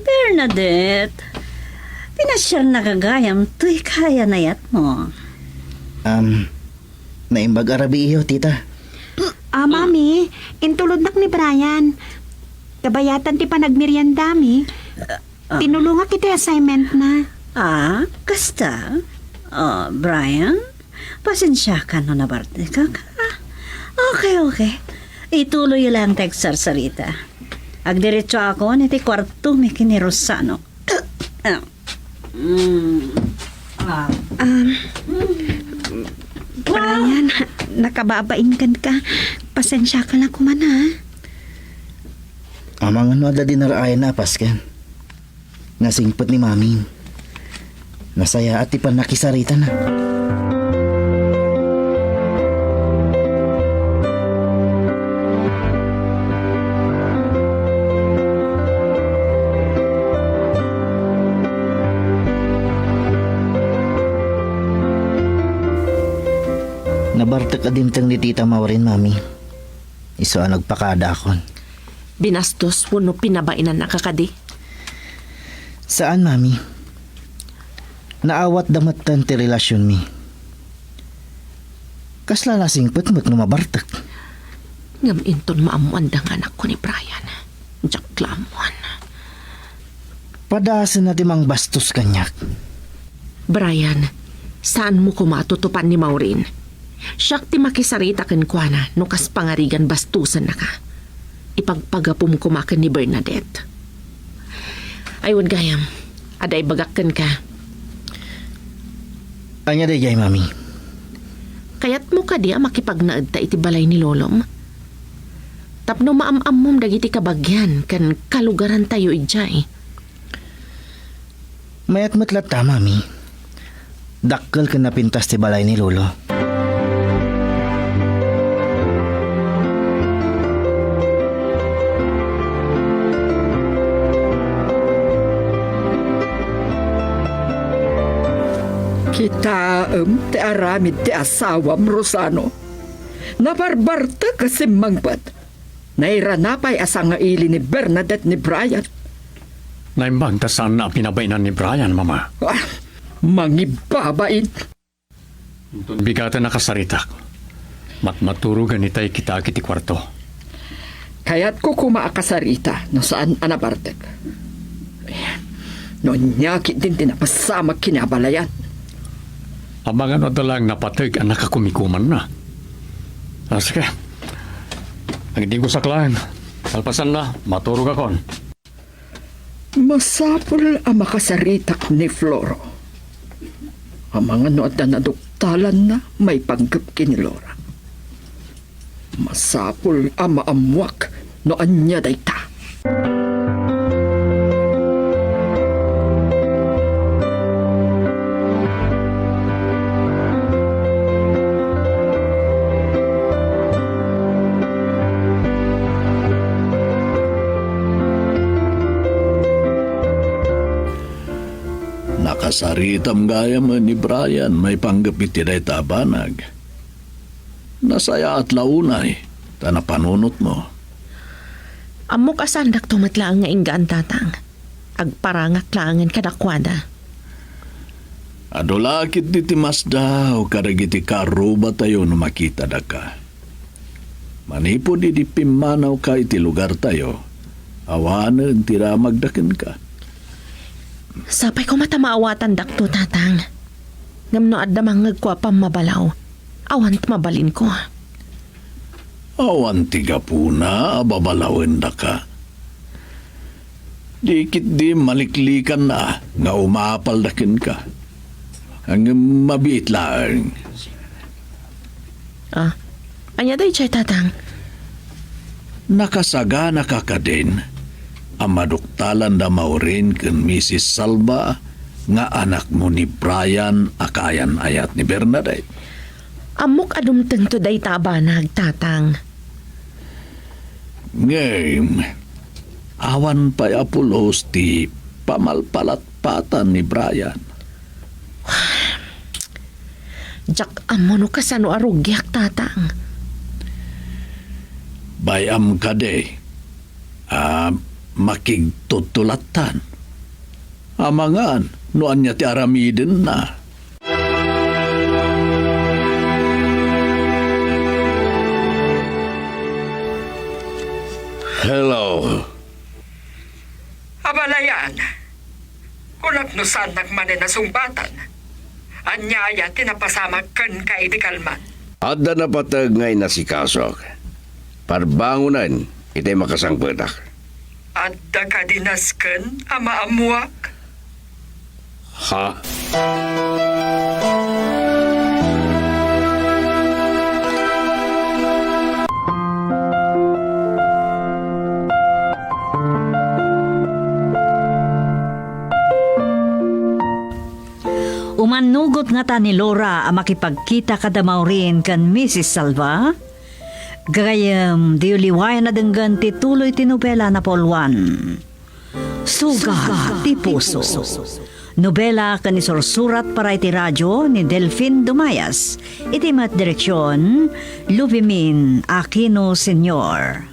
Bernadette, pinasiarna gagayam toy kayan-ayatmo. Um, naimbag a rabii, tita. Ah, Mami, intulodnak ni Brian. Kabayatan ti panagmeriendami. Ah. Tinulongak iti assignment na. Ah, kasta? Ah, Brian, pasensiakan no nabartekak. Okay, okay. Ituloy lang ti agsarsarita. Agdiretsuakon iti kuartomi ken ni Rosano. Ah. Mm. Ah. Um, Brian, nakababain kenka. Pasensiaka la koma, ha? Amangan no adda di naraayan a pasken. Nasingpet ni Mami. Nasayaat ti pannakisaritana. Nabartek a dimteng ni Tita Maureen, Mami. Isu a nagpakadaakon. Binastos wenno pinabainannaka kadi? Saan, Mami. Naawatda metten ti relasionmi. Kasla nasingpet met no mabartek. Ngem inton maammoanda nga anakko ni Brian, diak la ammoan. Padasenna ti mangbastos kaniak. Brian, saanmo koma a tutupan ni Maureen. Siak ti makisarita kenkuana no kas pangarigan bastosennaka. Ipagpagapom koma ken ni Bernadette. Aywan gayam, adda ibagak kenka. Ania daydiay, Mami? Kayatmo kadi a makipagnaedta iti balay ni Lolom? Tapno maam-ammom dagiti kabagian ken kalugarantayo idiay. Mayat met latta, Mami. Dakkel ken napintas ti balay ni Lolo. Kitaem ti aramid ti asawam, Rosano. Nabarbartek a simmangpet. Nairana pay a sangaili ni Bernadette ni Brian. Naimbag ta saanna a pinabainan ni Brian, Mama. Ah, mangibabain. Inton bigaten a kasaritak, matmaturogen itay kita iti kuarto. Kayatko koma a kasarita no saan a nabartek. No ania ketdin ti napasamak ken ni abalayan. Amangan no adda laeng napateg a nakakumikumanna. Ah, sige. Agdigusak laeng. Kalpasanna, maturogakon. Masapul a makasaritak ni Floro. Amangan no adda naduktalanna maipanggep ken ni Laura. Masapul a maammuak no ania dayta. Nakasaritam gayam ni Brian maipanggep iti dayta a banag. Nasayaat la unay ta napanunotmo. Ammok a saandakto met laeng nga inggaan, Tatang. Agparangak laengen kadakuada. Adu la ketdi ti masdaw kadagiti kaarrubatayo no makitadaka. Manipud idi pimmanawka iti lugartayo, awanen ti damagda kenka. Sapay koma ta maawatandakto, Tatang. Ngem no adda mangngegko a pammabalaw, awan ti mabalinko. Awan ti gapuna a babalawendaka. Di ketdi maliklikanna nga umapalda kenka. Ngem mabiit laeng. Ah, ania daydiay, Tatang? Nakasaganaka kadin a maduktalan da Maureen ken Misis Salva nga anakmo ni Brian a kaayan-ayat ni Bernadette? Ammok a dumtengto dayta a banag, Tatang. Ngem, awan pay a pulos ti pamalpalatpatan ni Brian. Diak ammo no kasano a rugiak, Tatang. Bay-am kadi a makigtudtulattan. Amangan no ania ti aramidenna. Hello. Abalayan, kunak no saannak manen a sungbatan. Ania aya ti napasamak kenka idi kalman? Adda napateg nga inasikasok. Parbangonen itay makasangpetak. Adda kadi nasken a maammuak? Ha? Umannugot ngata ni Laura a makipagkita kada Maureen ken Missus Salva? Gagayyem, diyo liwayan a denggen ti tuloy ti nobela a napauloan, Sugat ti Puso. Nobela ken isursurat para iti radio ni Delfin Dumayas, iti met direksion, Lubimin Aquino Senior.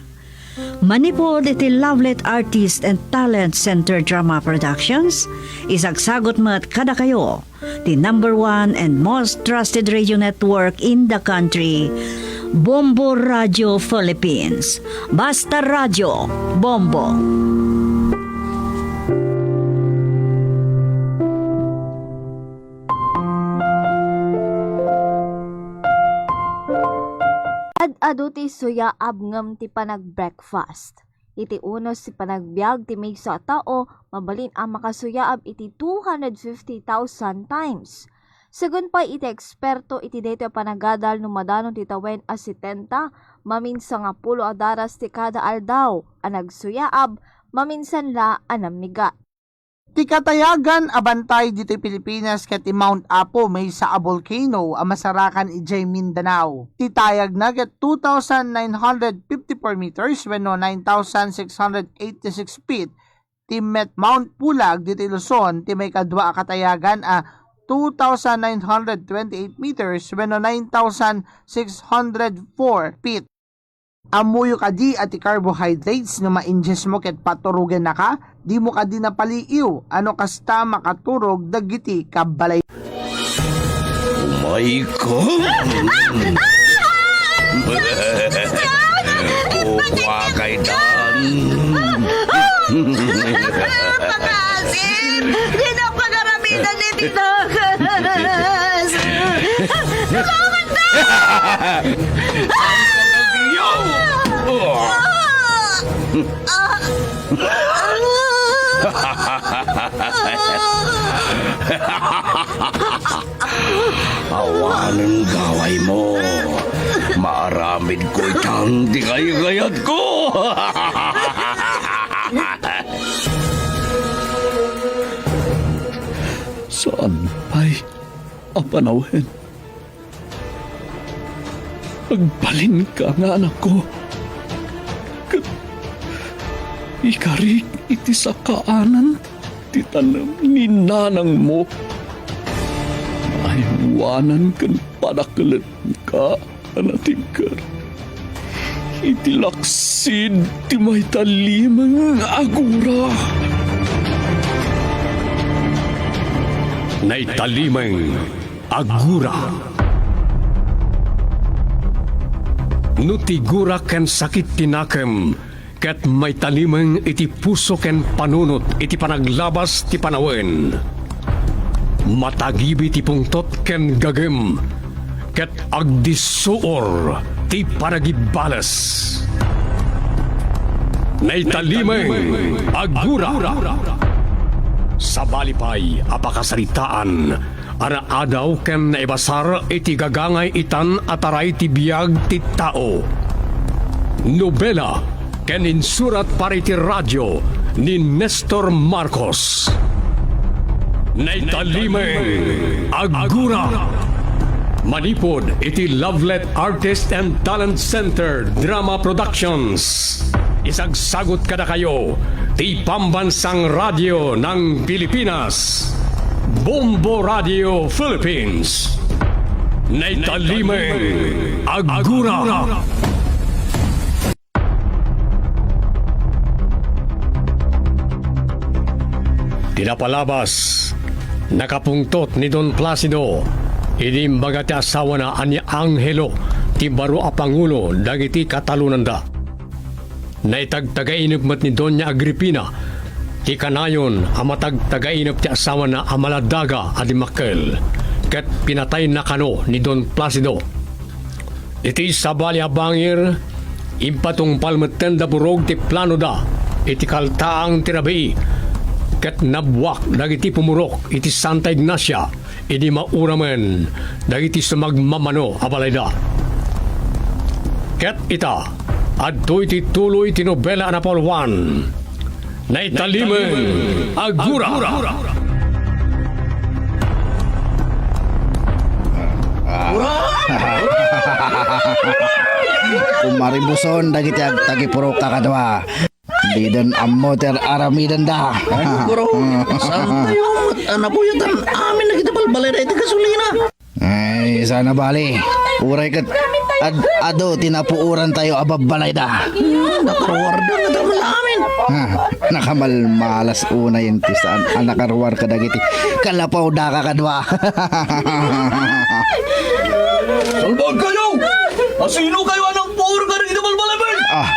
Manipud iti Lovelet Artist and Talent Center Drama Productions, isagsagut met kadakayo ti number one and most trusted radio network in the country, Bombo Radio Philippines. Basta Radio, Bombo. Ad-adu ti suyaab ngem ti panag-breakfast. Iti unos ti panagbiag ti maysa a tao, mabalin a makasuyaab iti two hundred fifty thousand times. Segun pay iti eksperto iti daytoy a panagadal, no madanon ti tawen a setenta, maminsan nga pulo a daras ti kada aldaw a nagsuyaab, maminsan la a namigat. Ti katayagan a bantay ditoy Pilipinas ket ti Mount Apo, maysa a volcano a masarakan idiay Mindanao. Ti tayagna ket two thousand nine hundred fifty-four meters wenno nine thousand six hundred eighty-six feet. Ti met Mount Pulag ditoy Luzon, ti maikadua a katayagan a two thousand nine hundred twenty-eight meters wenno nine thousand six hundred four feet. Ammoyo kadi a ti carbohydrates no ma-ingest mo ket paturogennaka, dimo kadi napaliiw a no kasta makaturog dagiti kabbalay. Umayka! Kua kaydan! Pakasim! Dina pagaramidan ni Titagas! Salamat na! Awanen gawaymo. Maaramidko itan ti kaykayatko. Saan pay a panawen? Agbalinka nga anakko, ket ikarik iti sakaanan ti tanem ni nanangmo. Aywanan ken padakelenka a natigker iti laksid ti maitalimeng a gura. Naitalimeng a gura. No ti gura ken sakit ti nakem ket maitalimeng iti puso ken panunot iti panaglabas ti panawen, matagibi ti pungtot ken gagem, ket agdissuor ti panagibbales. Naitalimeng a gura. Sabali pay a pakasaritaan a naadaw ken naibasar iti gagangay itan a taray ti biag ti tao. Nobela ken insurat para iti radio ni Nestor Marcos. Naitalimeng a gura. Manipud iti Lovelet Artist and Talent Center Drama Productions. Isagsagut kadakayo ti pambansang radio ng Pilipinas, Bombo Radio Philippines. Naitalimeng Agura. Ti napalabas, nakapungtot ni Don Placido idi imbaga ti asawana a ni Angelo ti baro a pangulo dagiti katalonanda. Naitagtagainep met ni Doña Agripina ti kanayon a matagtagainep ti asawana a maladaga a dimmakkel, ket pinatayna kano ni Don Placido. Iti sabali a bangir, impatungpal metten da Burog ti planoda iti kaltaang ti rabii, ket nabbuak dagiti pumurok iti Santa Ignacia idi mauramen dagiti sumagmamano a balayda. Ket ita, adtoy ti tuloy ti nobela a napauluan. Naitalimeng Agura. Kumaribuson dagiti agtagipurok, kakadua. Diden ammo ti ar-aramidenda. Ay, bro, saan tayo? At, ah, napuyatan amin na kita balbalay na iti gasolina. Ay, sana bali. Uray ket ad-, adu ti napuoran tayo a babbalayda. Nakaruwarda nga taman amin. Ha, nakamalmalas unay ti saan a nakaruar kadagiti kalapaw da, kakadua. Salbag kayo! Asino kayo a nagpuor kadagiti balbalay? Ah,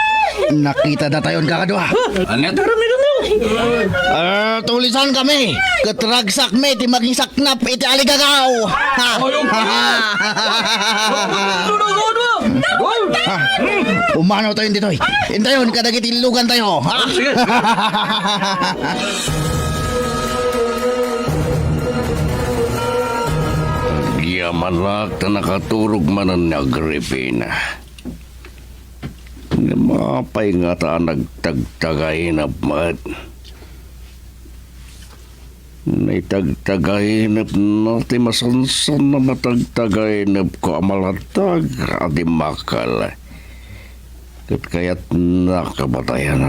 nakita datayon, kakadua. Ania ti aramidentayo? Ah, tulisan kami. Ket ragsakmi ti mangisaknap iti aligagaw. Ha? Ay, okay. Ha? Umano tayo ditoy. Intayon kadagiti illugan tayo. Ha? Sige. Agyamanak ta nakaturog manen ni Agripina. Ngem apay ngata a nagtagtagainep met? Naitagtagainepna ti masansan a matagtagainepko a maladag a dimmakkel. Ket kayatna a patayen.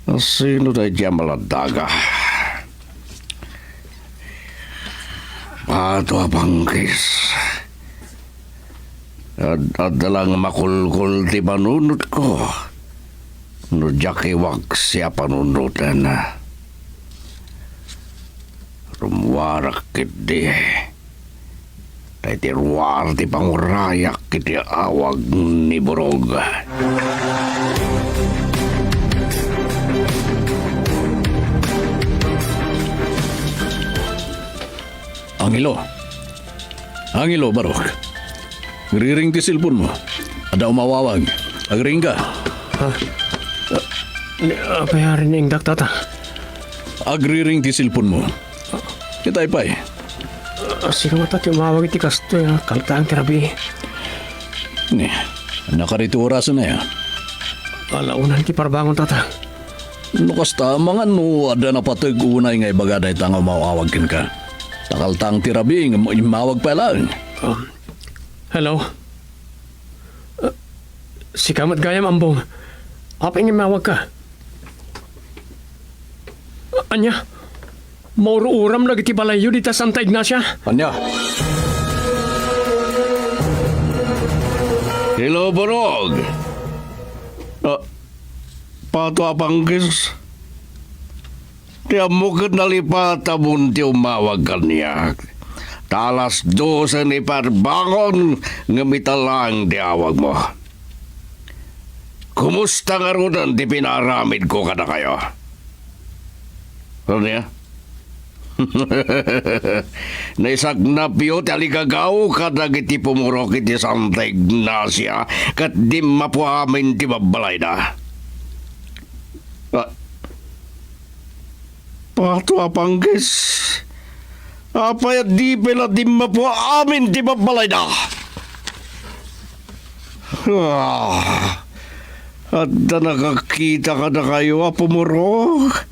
Asino daydiay a maladaga? Pato a pangkis. Ad-adda lang makulkol ti panunotko no diak iwaksi a panunoten. Rummuarak ketdi. Tay ti ruar ti pangurayak iti awag ni Burog. Angelo. Angelo, Barok. Agriring ti cellphone mo. Adda umawawag. Agriring ka. Ha? Ah, ni-, apay a riringdak, Tata? Agriring ti cellphone mo. Itay pay. Ah, sino ngata ti umawag iti kastoy a kaltaang ti rabii? Ni, nakarito orasen aya? Ala unan ti parbangon, Tata. No kasta, amangan no adda napateg unay nga ibaga dayta nga umawawag kenka. Ta kaltaang ti rabii nga immawag pay laeng. Um, hello? Ah, sika met gayam, Ambong. Apay nga immawagka? Ania? Maur-uram dagiti balayyo dita Santa Ignacia? Ania? Hello, Burog. Ah, Pato a pangkis. Ti ammok ket nalipatamon ti umawag kaniak. Ta alas dose ni parbangon ngem ita laeng ti awagmo. Kumusta ngaruden ti pinaaramidko kadakayo? Ania? Naisaknapyo ti aligagaw kadagiti pumurok iti Santa Ignacia ket dimmapo amin ti babbalayda. Ah, Pato a pangkis. Apay a di pay la dimmapo amin ti babbalayda? Ah, adda nakakita kadakayo a pumurok?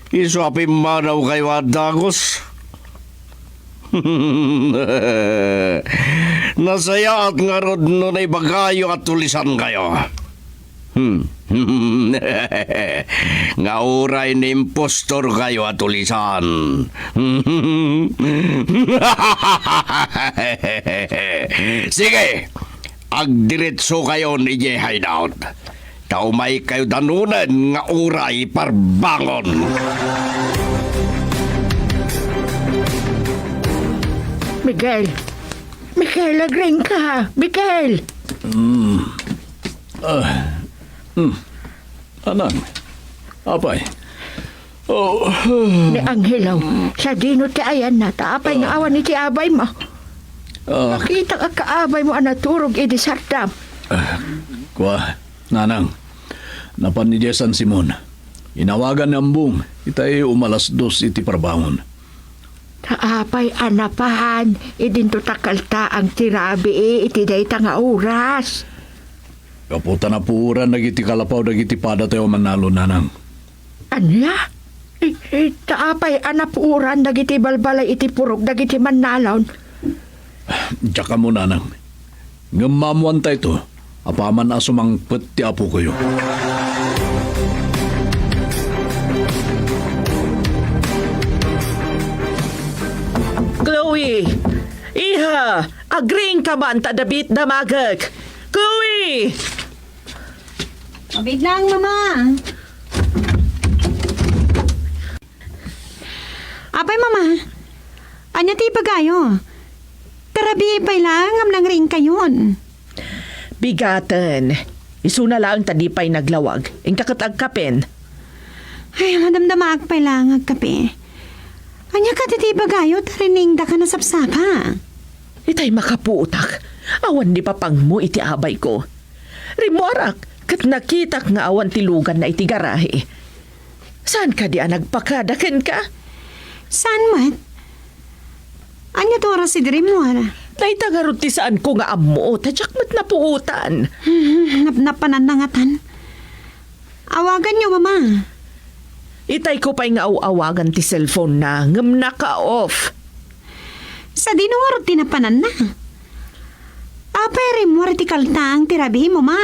Isu a pimmanawkayo a dagus? Nasayaat ngarud no naibagayo a tulisankayo. Hmm. Nga uray ni impostorkayo a tulisan. Sige, agdiretsokayon idiay hideout. Ta umaykayo danunen nga uray parbangon. Miguel! Miguel, agriingka! Miguel! Mm. Ah. Hmm. Anang. Apay. Oh. Ni Angelo, sadino ti ayanna, ta apay nga awan iti abaymo? Ah. Nakitak a kaabaymo a naturog idi sardam. Ah, kua, nanang. Napan idiay San Simon. Inawagan ni Ambong, itay umalas dos iti parbangon. Ta apay a napan, idinto ta kaltaang ti rabii iti dayta nga oras? Gapu ta napuoran dagiti kalapaw dagiti padatayo a mannalon, nanang. Ania? I-, i-, ta apay a napuoran dagiti balbalay iti purok dagiti mannalon? Diak ammo, nanang. Ngem maammoantayto, apaman a sumangpet ti apokoyo. Chloe! Iha! Agriingka man ta adda bitdamagek! Chloe! Mabiit lang, Mama. Apay, Mama? Ania ti ibagayo? Karabii pay laeng ngem nangriingkayon. Bigaten. Isuna laeng ta di pay naglawag. Inka ket agkapen. Ay, madamdamaak pay laeng agkape. Ania kadi ti ibagayo ta riingdaka nasapsapa? Itay makapuotak. Awan ni papangmo iti abayko. Rimmuarak ket nakitak nga awan ti luganna iti garahe. Saan kadi a nagpakada kenka? Saan met? Ania ti oras idi rimmuar? Dayta ngarud ti saanko nga ammo, ta diak met napuotan. Hmm, napnapananna ngatan. Awaganyo, Mama. Itayko pay nga aw-awagan ti cellphone na, ngem naka-off. Sadino ngarud ti napananna? Apay rimmuar iti kaltaang ti rabii, Mama?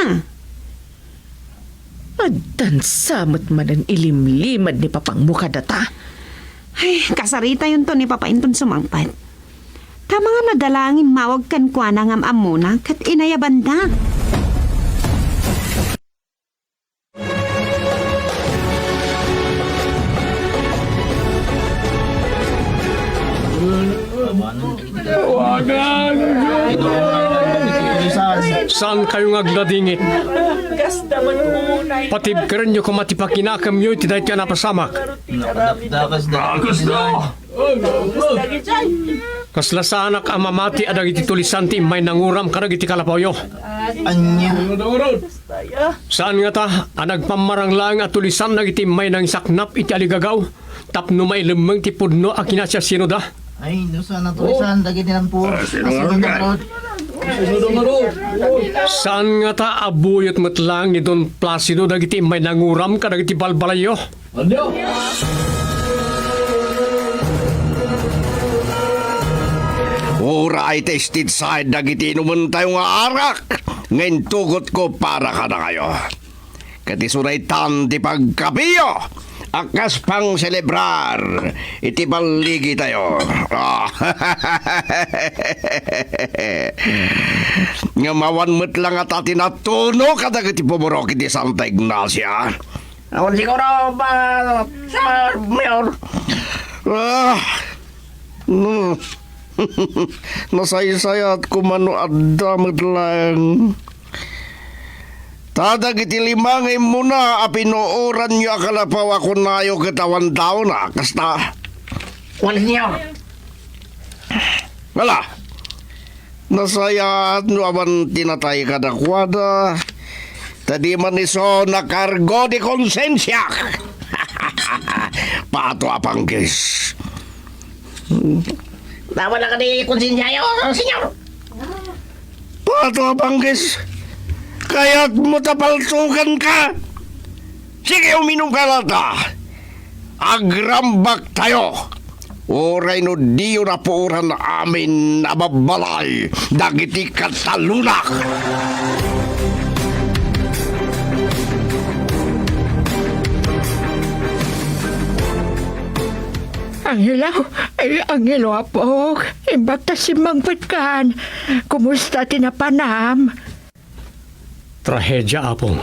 Addan sa met manen ilimlimed ni papangmo kadata. Ay, kasaritayonto ni Papa inton sumangpet. Ta mangano da laeng immawag kenkuana ngem ammona ket inayabanda. Saankayo nga agladingit. Patibkerenyo koma ti pakinakemyo iti daytoy a napasamak. Nakadakdakas da. Kasla saanak a mamati a dagiti tulisan ti immay nanguram kadagiti kalapawyo. Ania? Saan ngata a nagpammarang laeng a tulisan dagiti immay nangisaknap iti aligagaw tapno mailemmeng ti pudno a kinasiasinoda? Ay, no, saan a tulisan dagiti nagpu-, Ah, sino asinod nga? Ngarud. Saan ngata a buyot met laeng ni Don Placido dagiti immay nanguram kadagiti balbalayyo? Uray ta stateside dagiti inumentayo nga arak nga intugotko para kadakayo. Ket isu daytan ti pagkapiyo a kas pangselebrar iti balligitayo. Ah. Ngem awan met la ngata ti natuno kadagiti pumurok iti Santa Ignacia. Awan siguro, ba, sa Mayor? Ah, no. Nasaysayat koma no adda met laeng. Ta dagiti lima nga immuna a pinuoranyo a kalapaw a kunayo ket awan taona, kasta? Wen, Señor. Ala, nasayaat no awan ti natay kadakuada, ta di man isu nakargo ti konsensiak. Pato a panggis. Bawal na kadi konsensiayo, Señor. Pato a panggis. Kayatmo ta paltugan ka? Sige, uminom ka lata. Agrambak tayo. Uray no diyo napuoran amin a babbalay dagiti katalonak. Angelo, ay, Angelo, apok, imbag ta simmangpetkan. Kumusta ti napanam? Trahedia, apong.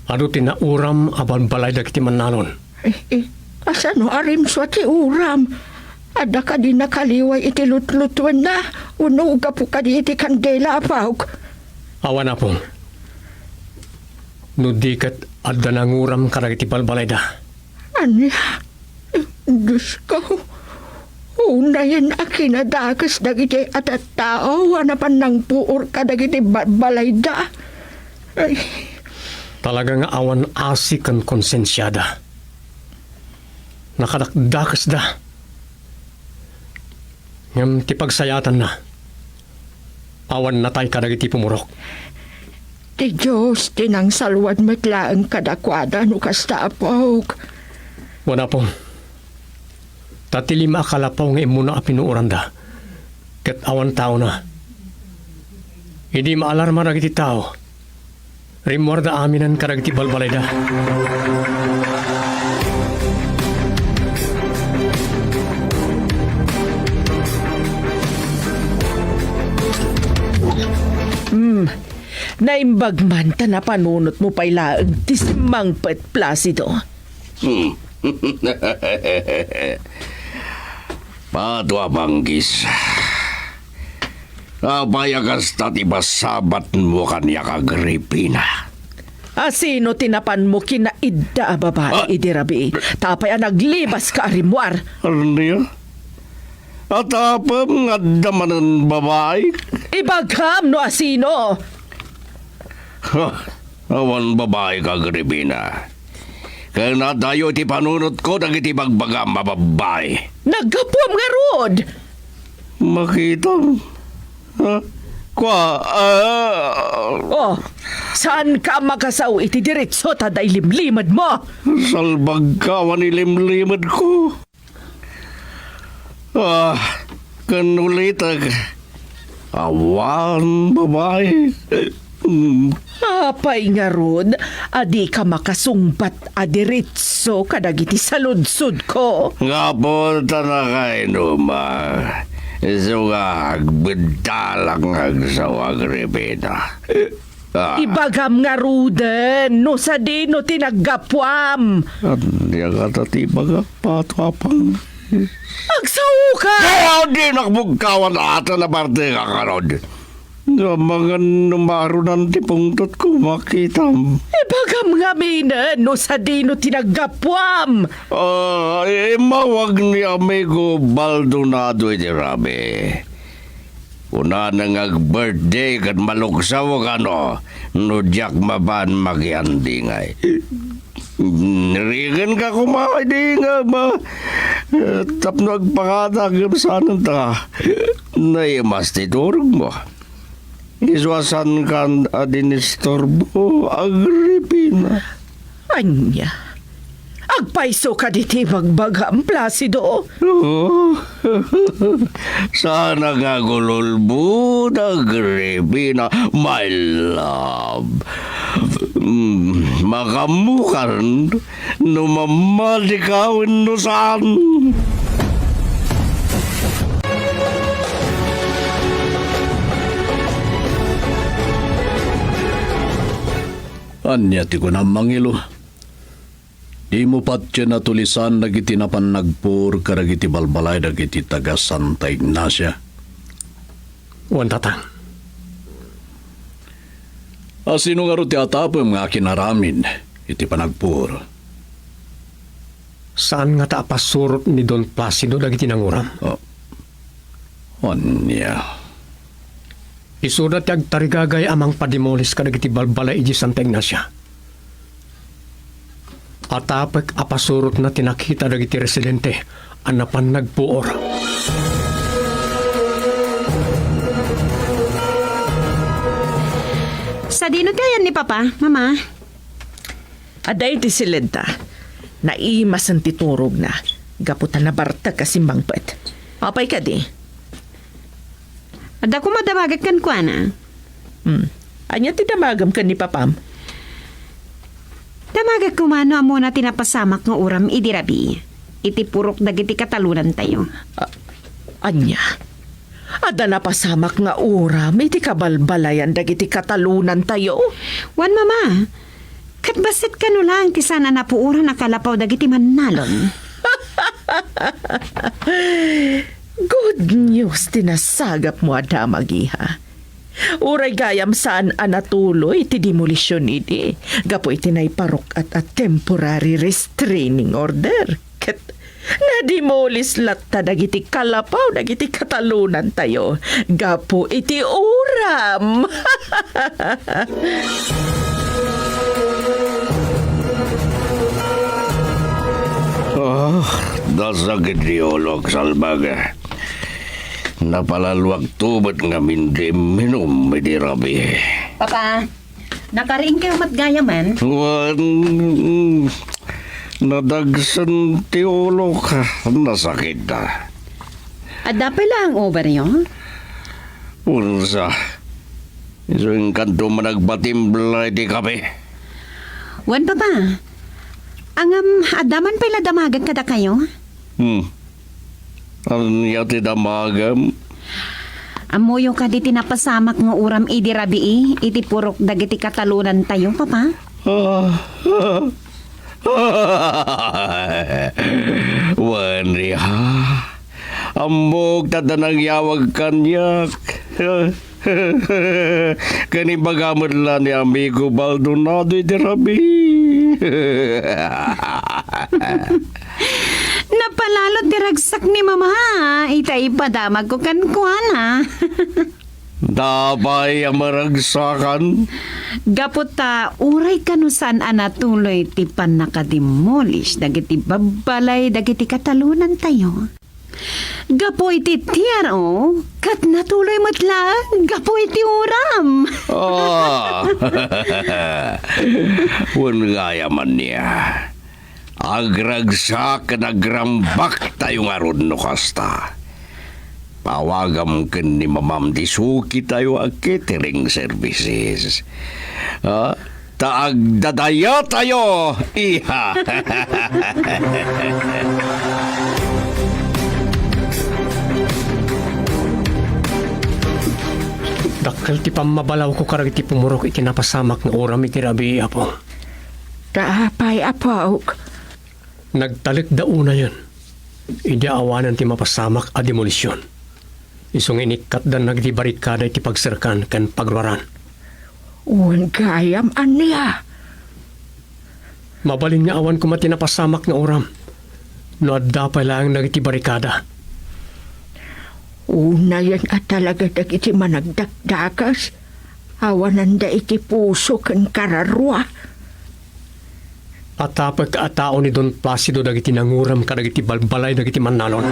Adu ti nauram a balbalay dagiti mannalon. Eh, eh, kasano a rimsua ti uram? Adda kadi nakaliway iti lutlutuenna, wenno gapu kadi iti kandela, apok? Awan, apong. No di ket adda nanguram kadagiti balbalayda. Ania? Diosko, unayen a kinadakes dagiti a tattao a napan nangpuor kadagiti balbalayda. Ay. Talaga nga awan asi ken konsensiada. Nakadakdakesda. Ngem ti pagsayaatanna, awan natay kadagiti pumurok. Ti Dios ti nangsalwad met laeng kadakuada no kasta, apok. Wen, apong. Ta ti lima a kalapaw nga immuna a pinuoranda, ket awan taona. Idi maalarma dagiti tao, rimmuarda aminen kadagiti balbalayda. Hmm. Naimbag man ta napanunotmo pay laeng ti simmangpet, Placido. Hmm. Pato a panggis. Apay a kasta ti pasabatmo kaniak, Agripina? A sino ti napanmo kinaidda a babai Ah. idi rabii? Ta apay a naglibaska a rimmuar? Ania? Atapem nga adda manen babai? Ibagam no a sino? Ha, awan babai, Agripina. Ken adayo ti panunotko dagiti bagbagam a babbai. Naggapuam ngarud! Makitam. Ha? Kua, ah. Oh, saanka a makasao iti diritso ta adda ilimlimedmo? Salbagka awan ilimlimedko. Ah, ken ulitek, awan babai. Mm. Apay ngarud a dika makasungbat a diritso kadagiti saludsodko? Gapu ta nakainuma, isu nga agbeddalan nga agsao, Agripina. Ah. Ibagam ngaruden no sadino ti naggapuam. Ania ngata ti ibagak, Pato a panggis? Agsaoka! Kaya dinak bugkawan a atan a parte nga karod. Amangan no marunan ti pungtotko, makitam. Ibagam ngaminen no sadino ti naggapuam. Ah, immawag ni Amigo Baldonado iti rabii. Kunana nga ag-birthday ket maluksaw kano no diak mapan makiandingay. Nirigenka koma idi nga ma-, eh, tapno agpakada ngem saanen ta naimas ti turogmo. Isu a saankan a dinisturbo, Agripina. Ania? Agpayso kadi ti bagbagam, Placido? Oh, saan nga agululbod, Agripina, my love. Mm, makaammokan no mammadika wenno saan. Ania ti kunam, Angelo? Dimo patien a tulisan dagiti napan nagpuor kadagiti balbalay dagiti taga Santa Ignacia? Wen, tatang. A sino ngarud ti atapem nga akin-aramid iti panagpuor? Saan ngata a pasurot ni Don Placido dagiti nanguram? Oh. Ania? Isuda ti agtarigagay a mangpadimolis kadagiti balbalay idiay Santa Ignacia. Atapek a pasurotna ti nakita dagiti residente a napan nagpuor. Sadino ti ayan ni Papa, Mama? Adda iti siled ta. Naimasen ti turogna. gapu ta nabartek a simmangpet. Apay kadi? Adda koma damagek kenkuana. Hmm. Ania ti damagem ken ni papam? Damagek koma no ammona ti napasamak nga uram idi rabii iti purok dagiti katalonantayo. A-, ania? Adda napasamak nga uram iti kabalbalayan dagiti katalonantayo? Wen, Mama. Ket bassit kano laeng ti saan a napuoran a kalapaw dagiti mannalon. Good news ti nasagapmo a damag, iha. Uray gayam saan a natuloy ti demolition idi, gapu iti naiparuk-at a temporary restraining order. Ket nadimolis latta dagiti kalapaw dagiti katalonantayo gapu iti uram. Ah, nasakit ti ulok, salbag. Napalaluakto met ngamin ti imminum iti rabii. Papa, nakariingkayo met gayamen? Wen, nadagsen ti ulok. Nasakit. Adda pay laeng uberyo? Unsa? Isu inkanto man agpatimpla iti kape. Wen, Papa. Ngem, adda man pay la damagek kadakayo? Hmm. Ania ti damagem? Ammoyo kadi ti napasamak nga uram idi rabii iti purok dagiti katalonantayo, Papa? Ah, ah. Wen, iha. Ammok ta adda nangyawag kaniak. Ken ibaga met la ni Amigo Baldonado iti rabii. Napalalo ti ragsak ni Mama ita ipadamagko kenkuana. Apay a maragsakan? Gapu ta uray kano saan a natuloy ti pannakademolish dagiti babbalay dagiti katalonantayo. Gapu iti T R O, ket natuloy met laeng gapu iti uram. Ah. Wen gayam ania. Agragsak ken agrambaktayo ngarud no kasta. Pawagam ken ni Mamam ti sukitayo a catering services. Ah, ta agdadayatayo, iha. Dakkel ti pammabalawko kadagiti pumurok iti napasamak nga uram iti rabii, Apo. Ta apay, Apok? Nagtalekda unayen idi awanen ti mapasamak a demolision. Isu nga inikkatdan dagiti barikada iti pagserkan ken pagruaran. Wen gayam ania? Mabalin nga awan koma ti napasamak nga uram no adda pay laeng dagiti barikada. Unayen a talaga dagiti managdakdakes, awananda iti puso ken kararua. Atapek a tao ni Don Placido dagiti nanguram kadagiti balbalay dagiti mannalon.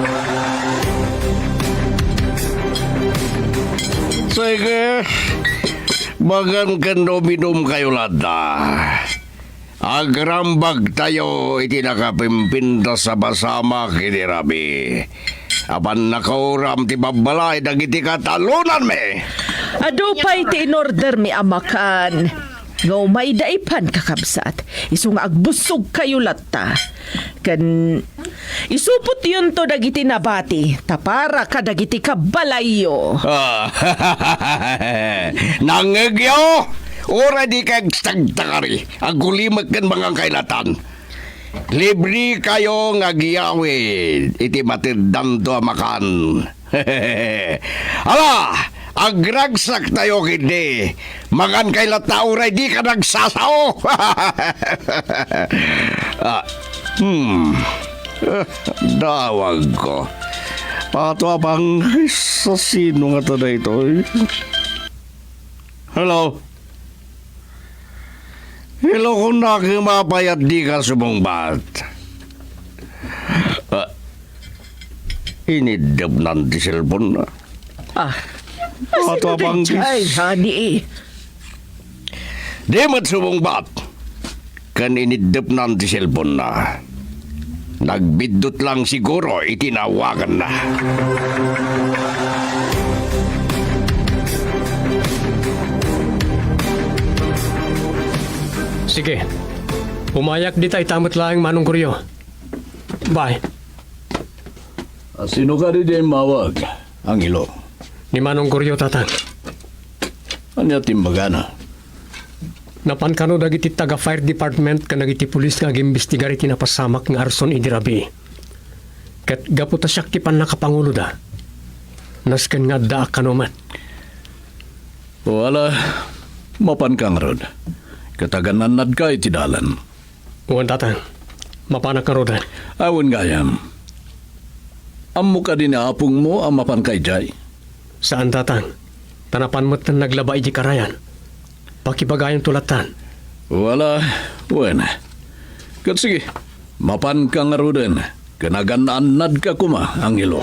Sige, bagan ken uminumkayo latta. Agrambagtayo iti nakapimpintas a pasamak iti rabii. Apan nakauram ti babbalay dagiti katalonanmi. Adu pay ti inordermi a makan. Nga umayda ipan, kakabsat, isu nga agbussogkayo latta. Ken isupotyonto dagiti nabati, ta para kadagiti kabbalayyo. Ah, nangngegyo? Uray dikay agtagtakari, agulimek ken mangan kay latan. Librekayo nga agyawid iti mateddanto a makan. Ala, agragsaktayo ketdi. Mangan kay latta uray dika nagsasao. Ah, hmm. Eh, dawagko. Pato a bangis, sasino ngata daytoy? Hello? Hello, kunak, mapayat dika sumungbat. Ah, iniddepnan ti cellphone-na. Ah, ato a bangis. Ay, honey. Di met sumungbat. Ken iniddepnan ti cellphone-na. Nagbiddut lang siguro iti naawaganna. Sige. Umayak dita ita met laeng, Manong Goryo. Bye. A, sino kadi diay immawag, Angelo? Ni Manong Goryo, Tatang. Ania ti imbagana? Napan kano dagiti taga fire department ken dagiti pulis nga agimbestigar iti napasamak nga arson idi rabii. Ket gapu ta siak ti pannakapanguloda, nasken nga addaak kano met. O, ala, mapanka ngarud. Ket agan-annadka iti dalan. Wen, Tatang. Mapanak ngaruden. Awan gayam. Ammo kadi ni apongmo a mapanka idiay? Saan, Tatang. Ta napan met naglaba iti karayan. Pakibagayonto lattan. Wala, wen. Ket sige, mapanka ngaruden, ken agan-annadka koma, Angelo.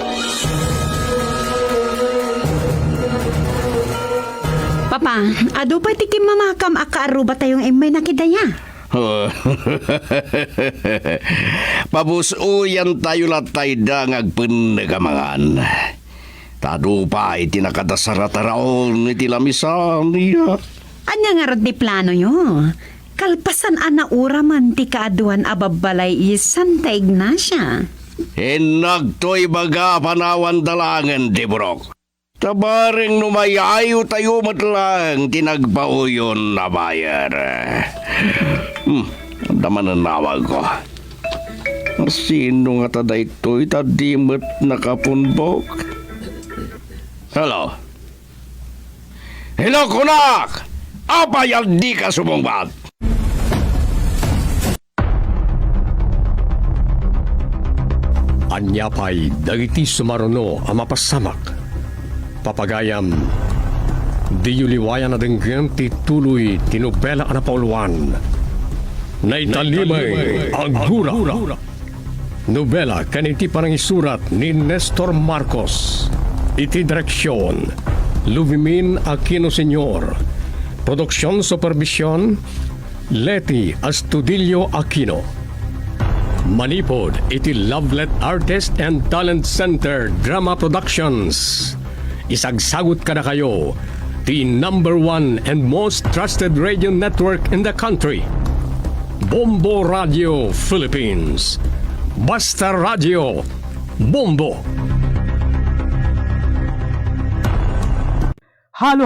Papa, adu pay ti kimmamakam a kaarrubatayo nga immay nakidaya. Pabus-oyantayo latta ida nga agpenneg a mangan. Ta adu pay ti nakadasar a taraon iti lamisaan, iya. Ania ngarud ti planoyo? Kalpasan a nauraman ti kaaduan a babbalay iti Santa Ignacia. Innakto ibaga a panawanda laengen ti burok. Ta bareng no may-ayotayo met laeng ti nagpauyon a buyer. Hmm, adda mananawag ko. Sino ngata daytoy ta di met nakapunbok? Hello? Hello, kunak! Apay a dika sumungbat? Ania pay dagiti sumaruno a mapasamak? Papagayam, diyo liwayan a denggen ti tuloy ti nobela a napauluan. Naitalimay a gura. Nobela ken iti panangisurat ni Nestor Marcos. Iti direksion, Luvimin Aquino Senior. Produksion supervision, Leti Astudillo Aquino. Manipud iti Lovelet Artist and Talent Center Drama Productions. Isagsagut kadakayo ti number one and most trusted radio network in the country, Bombo Radio Philippines. Basta Radio, Bombo. Halo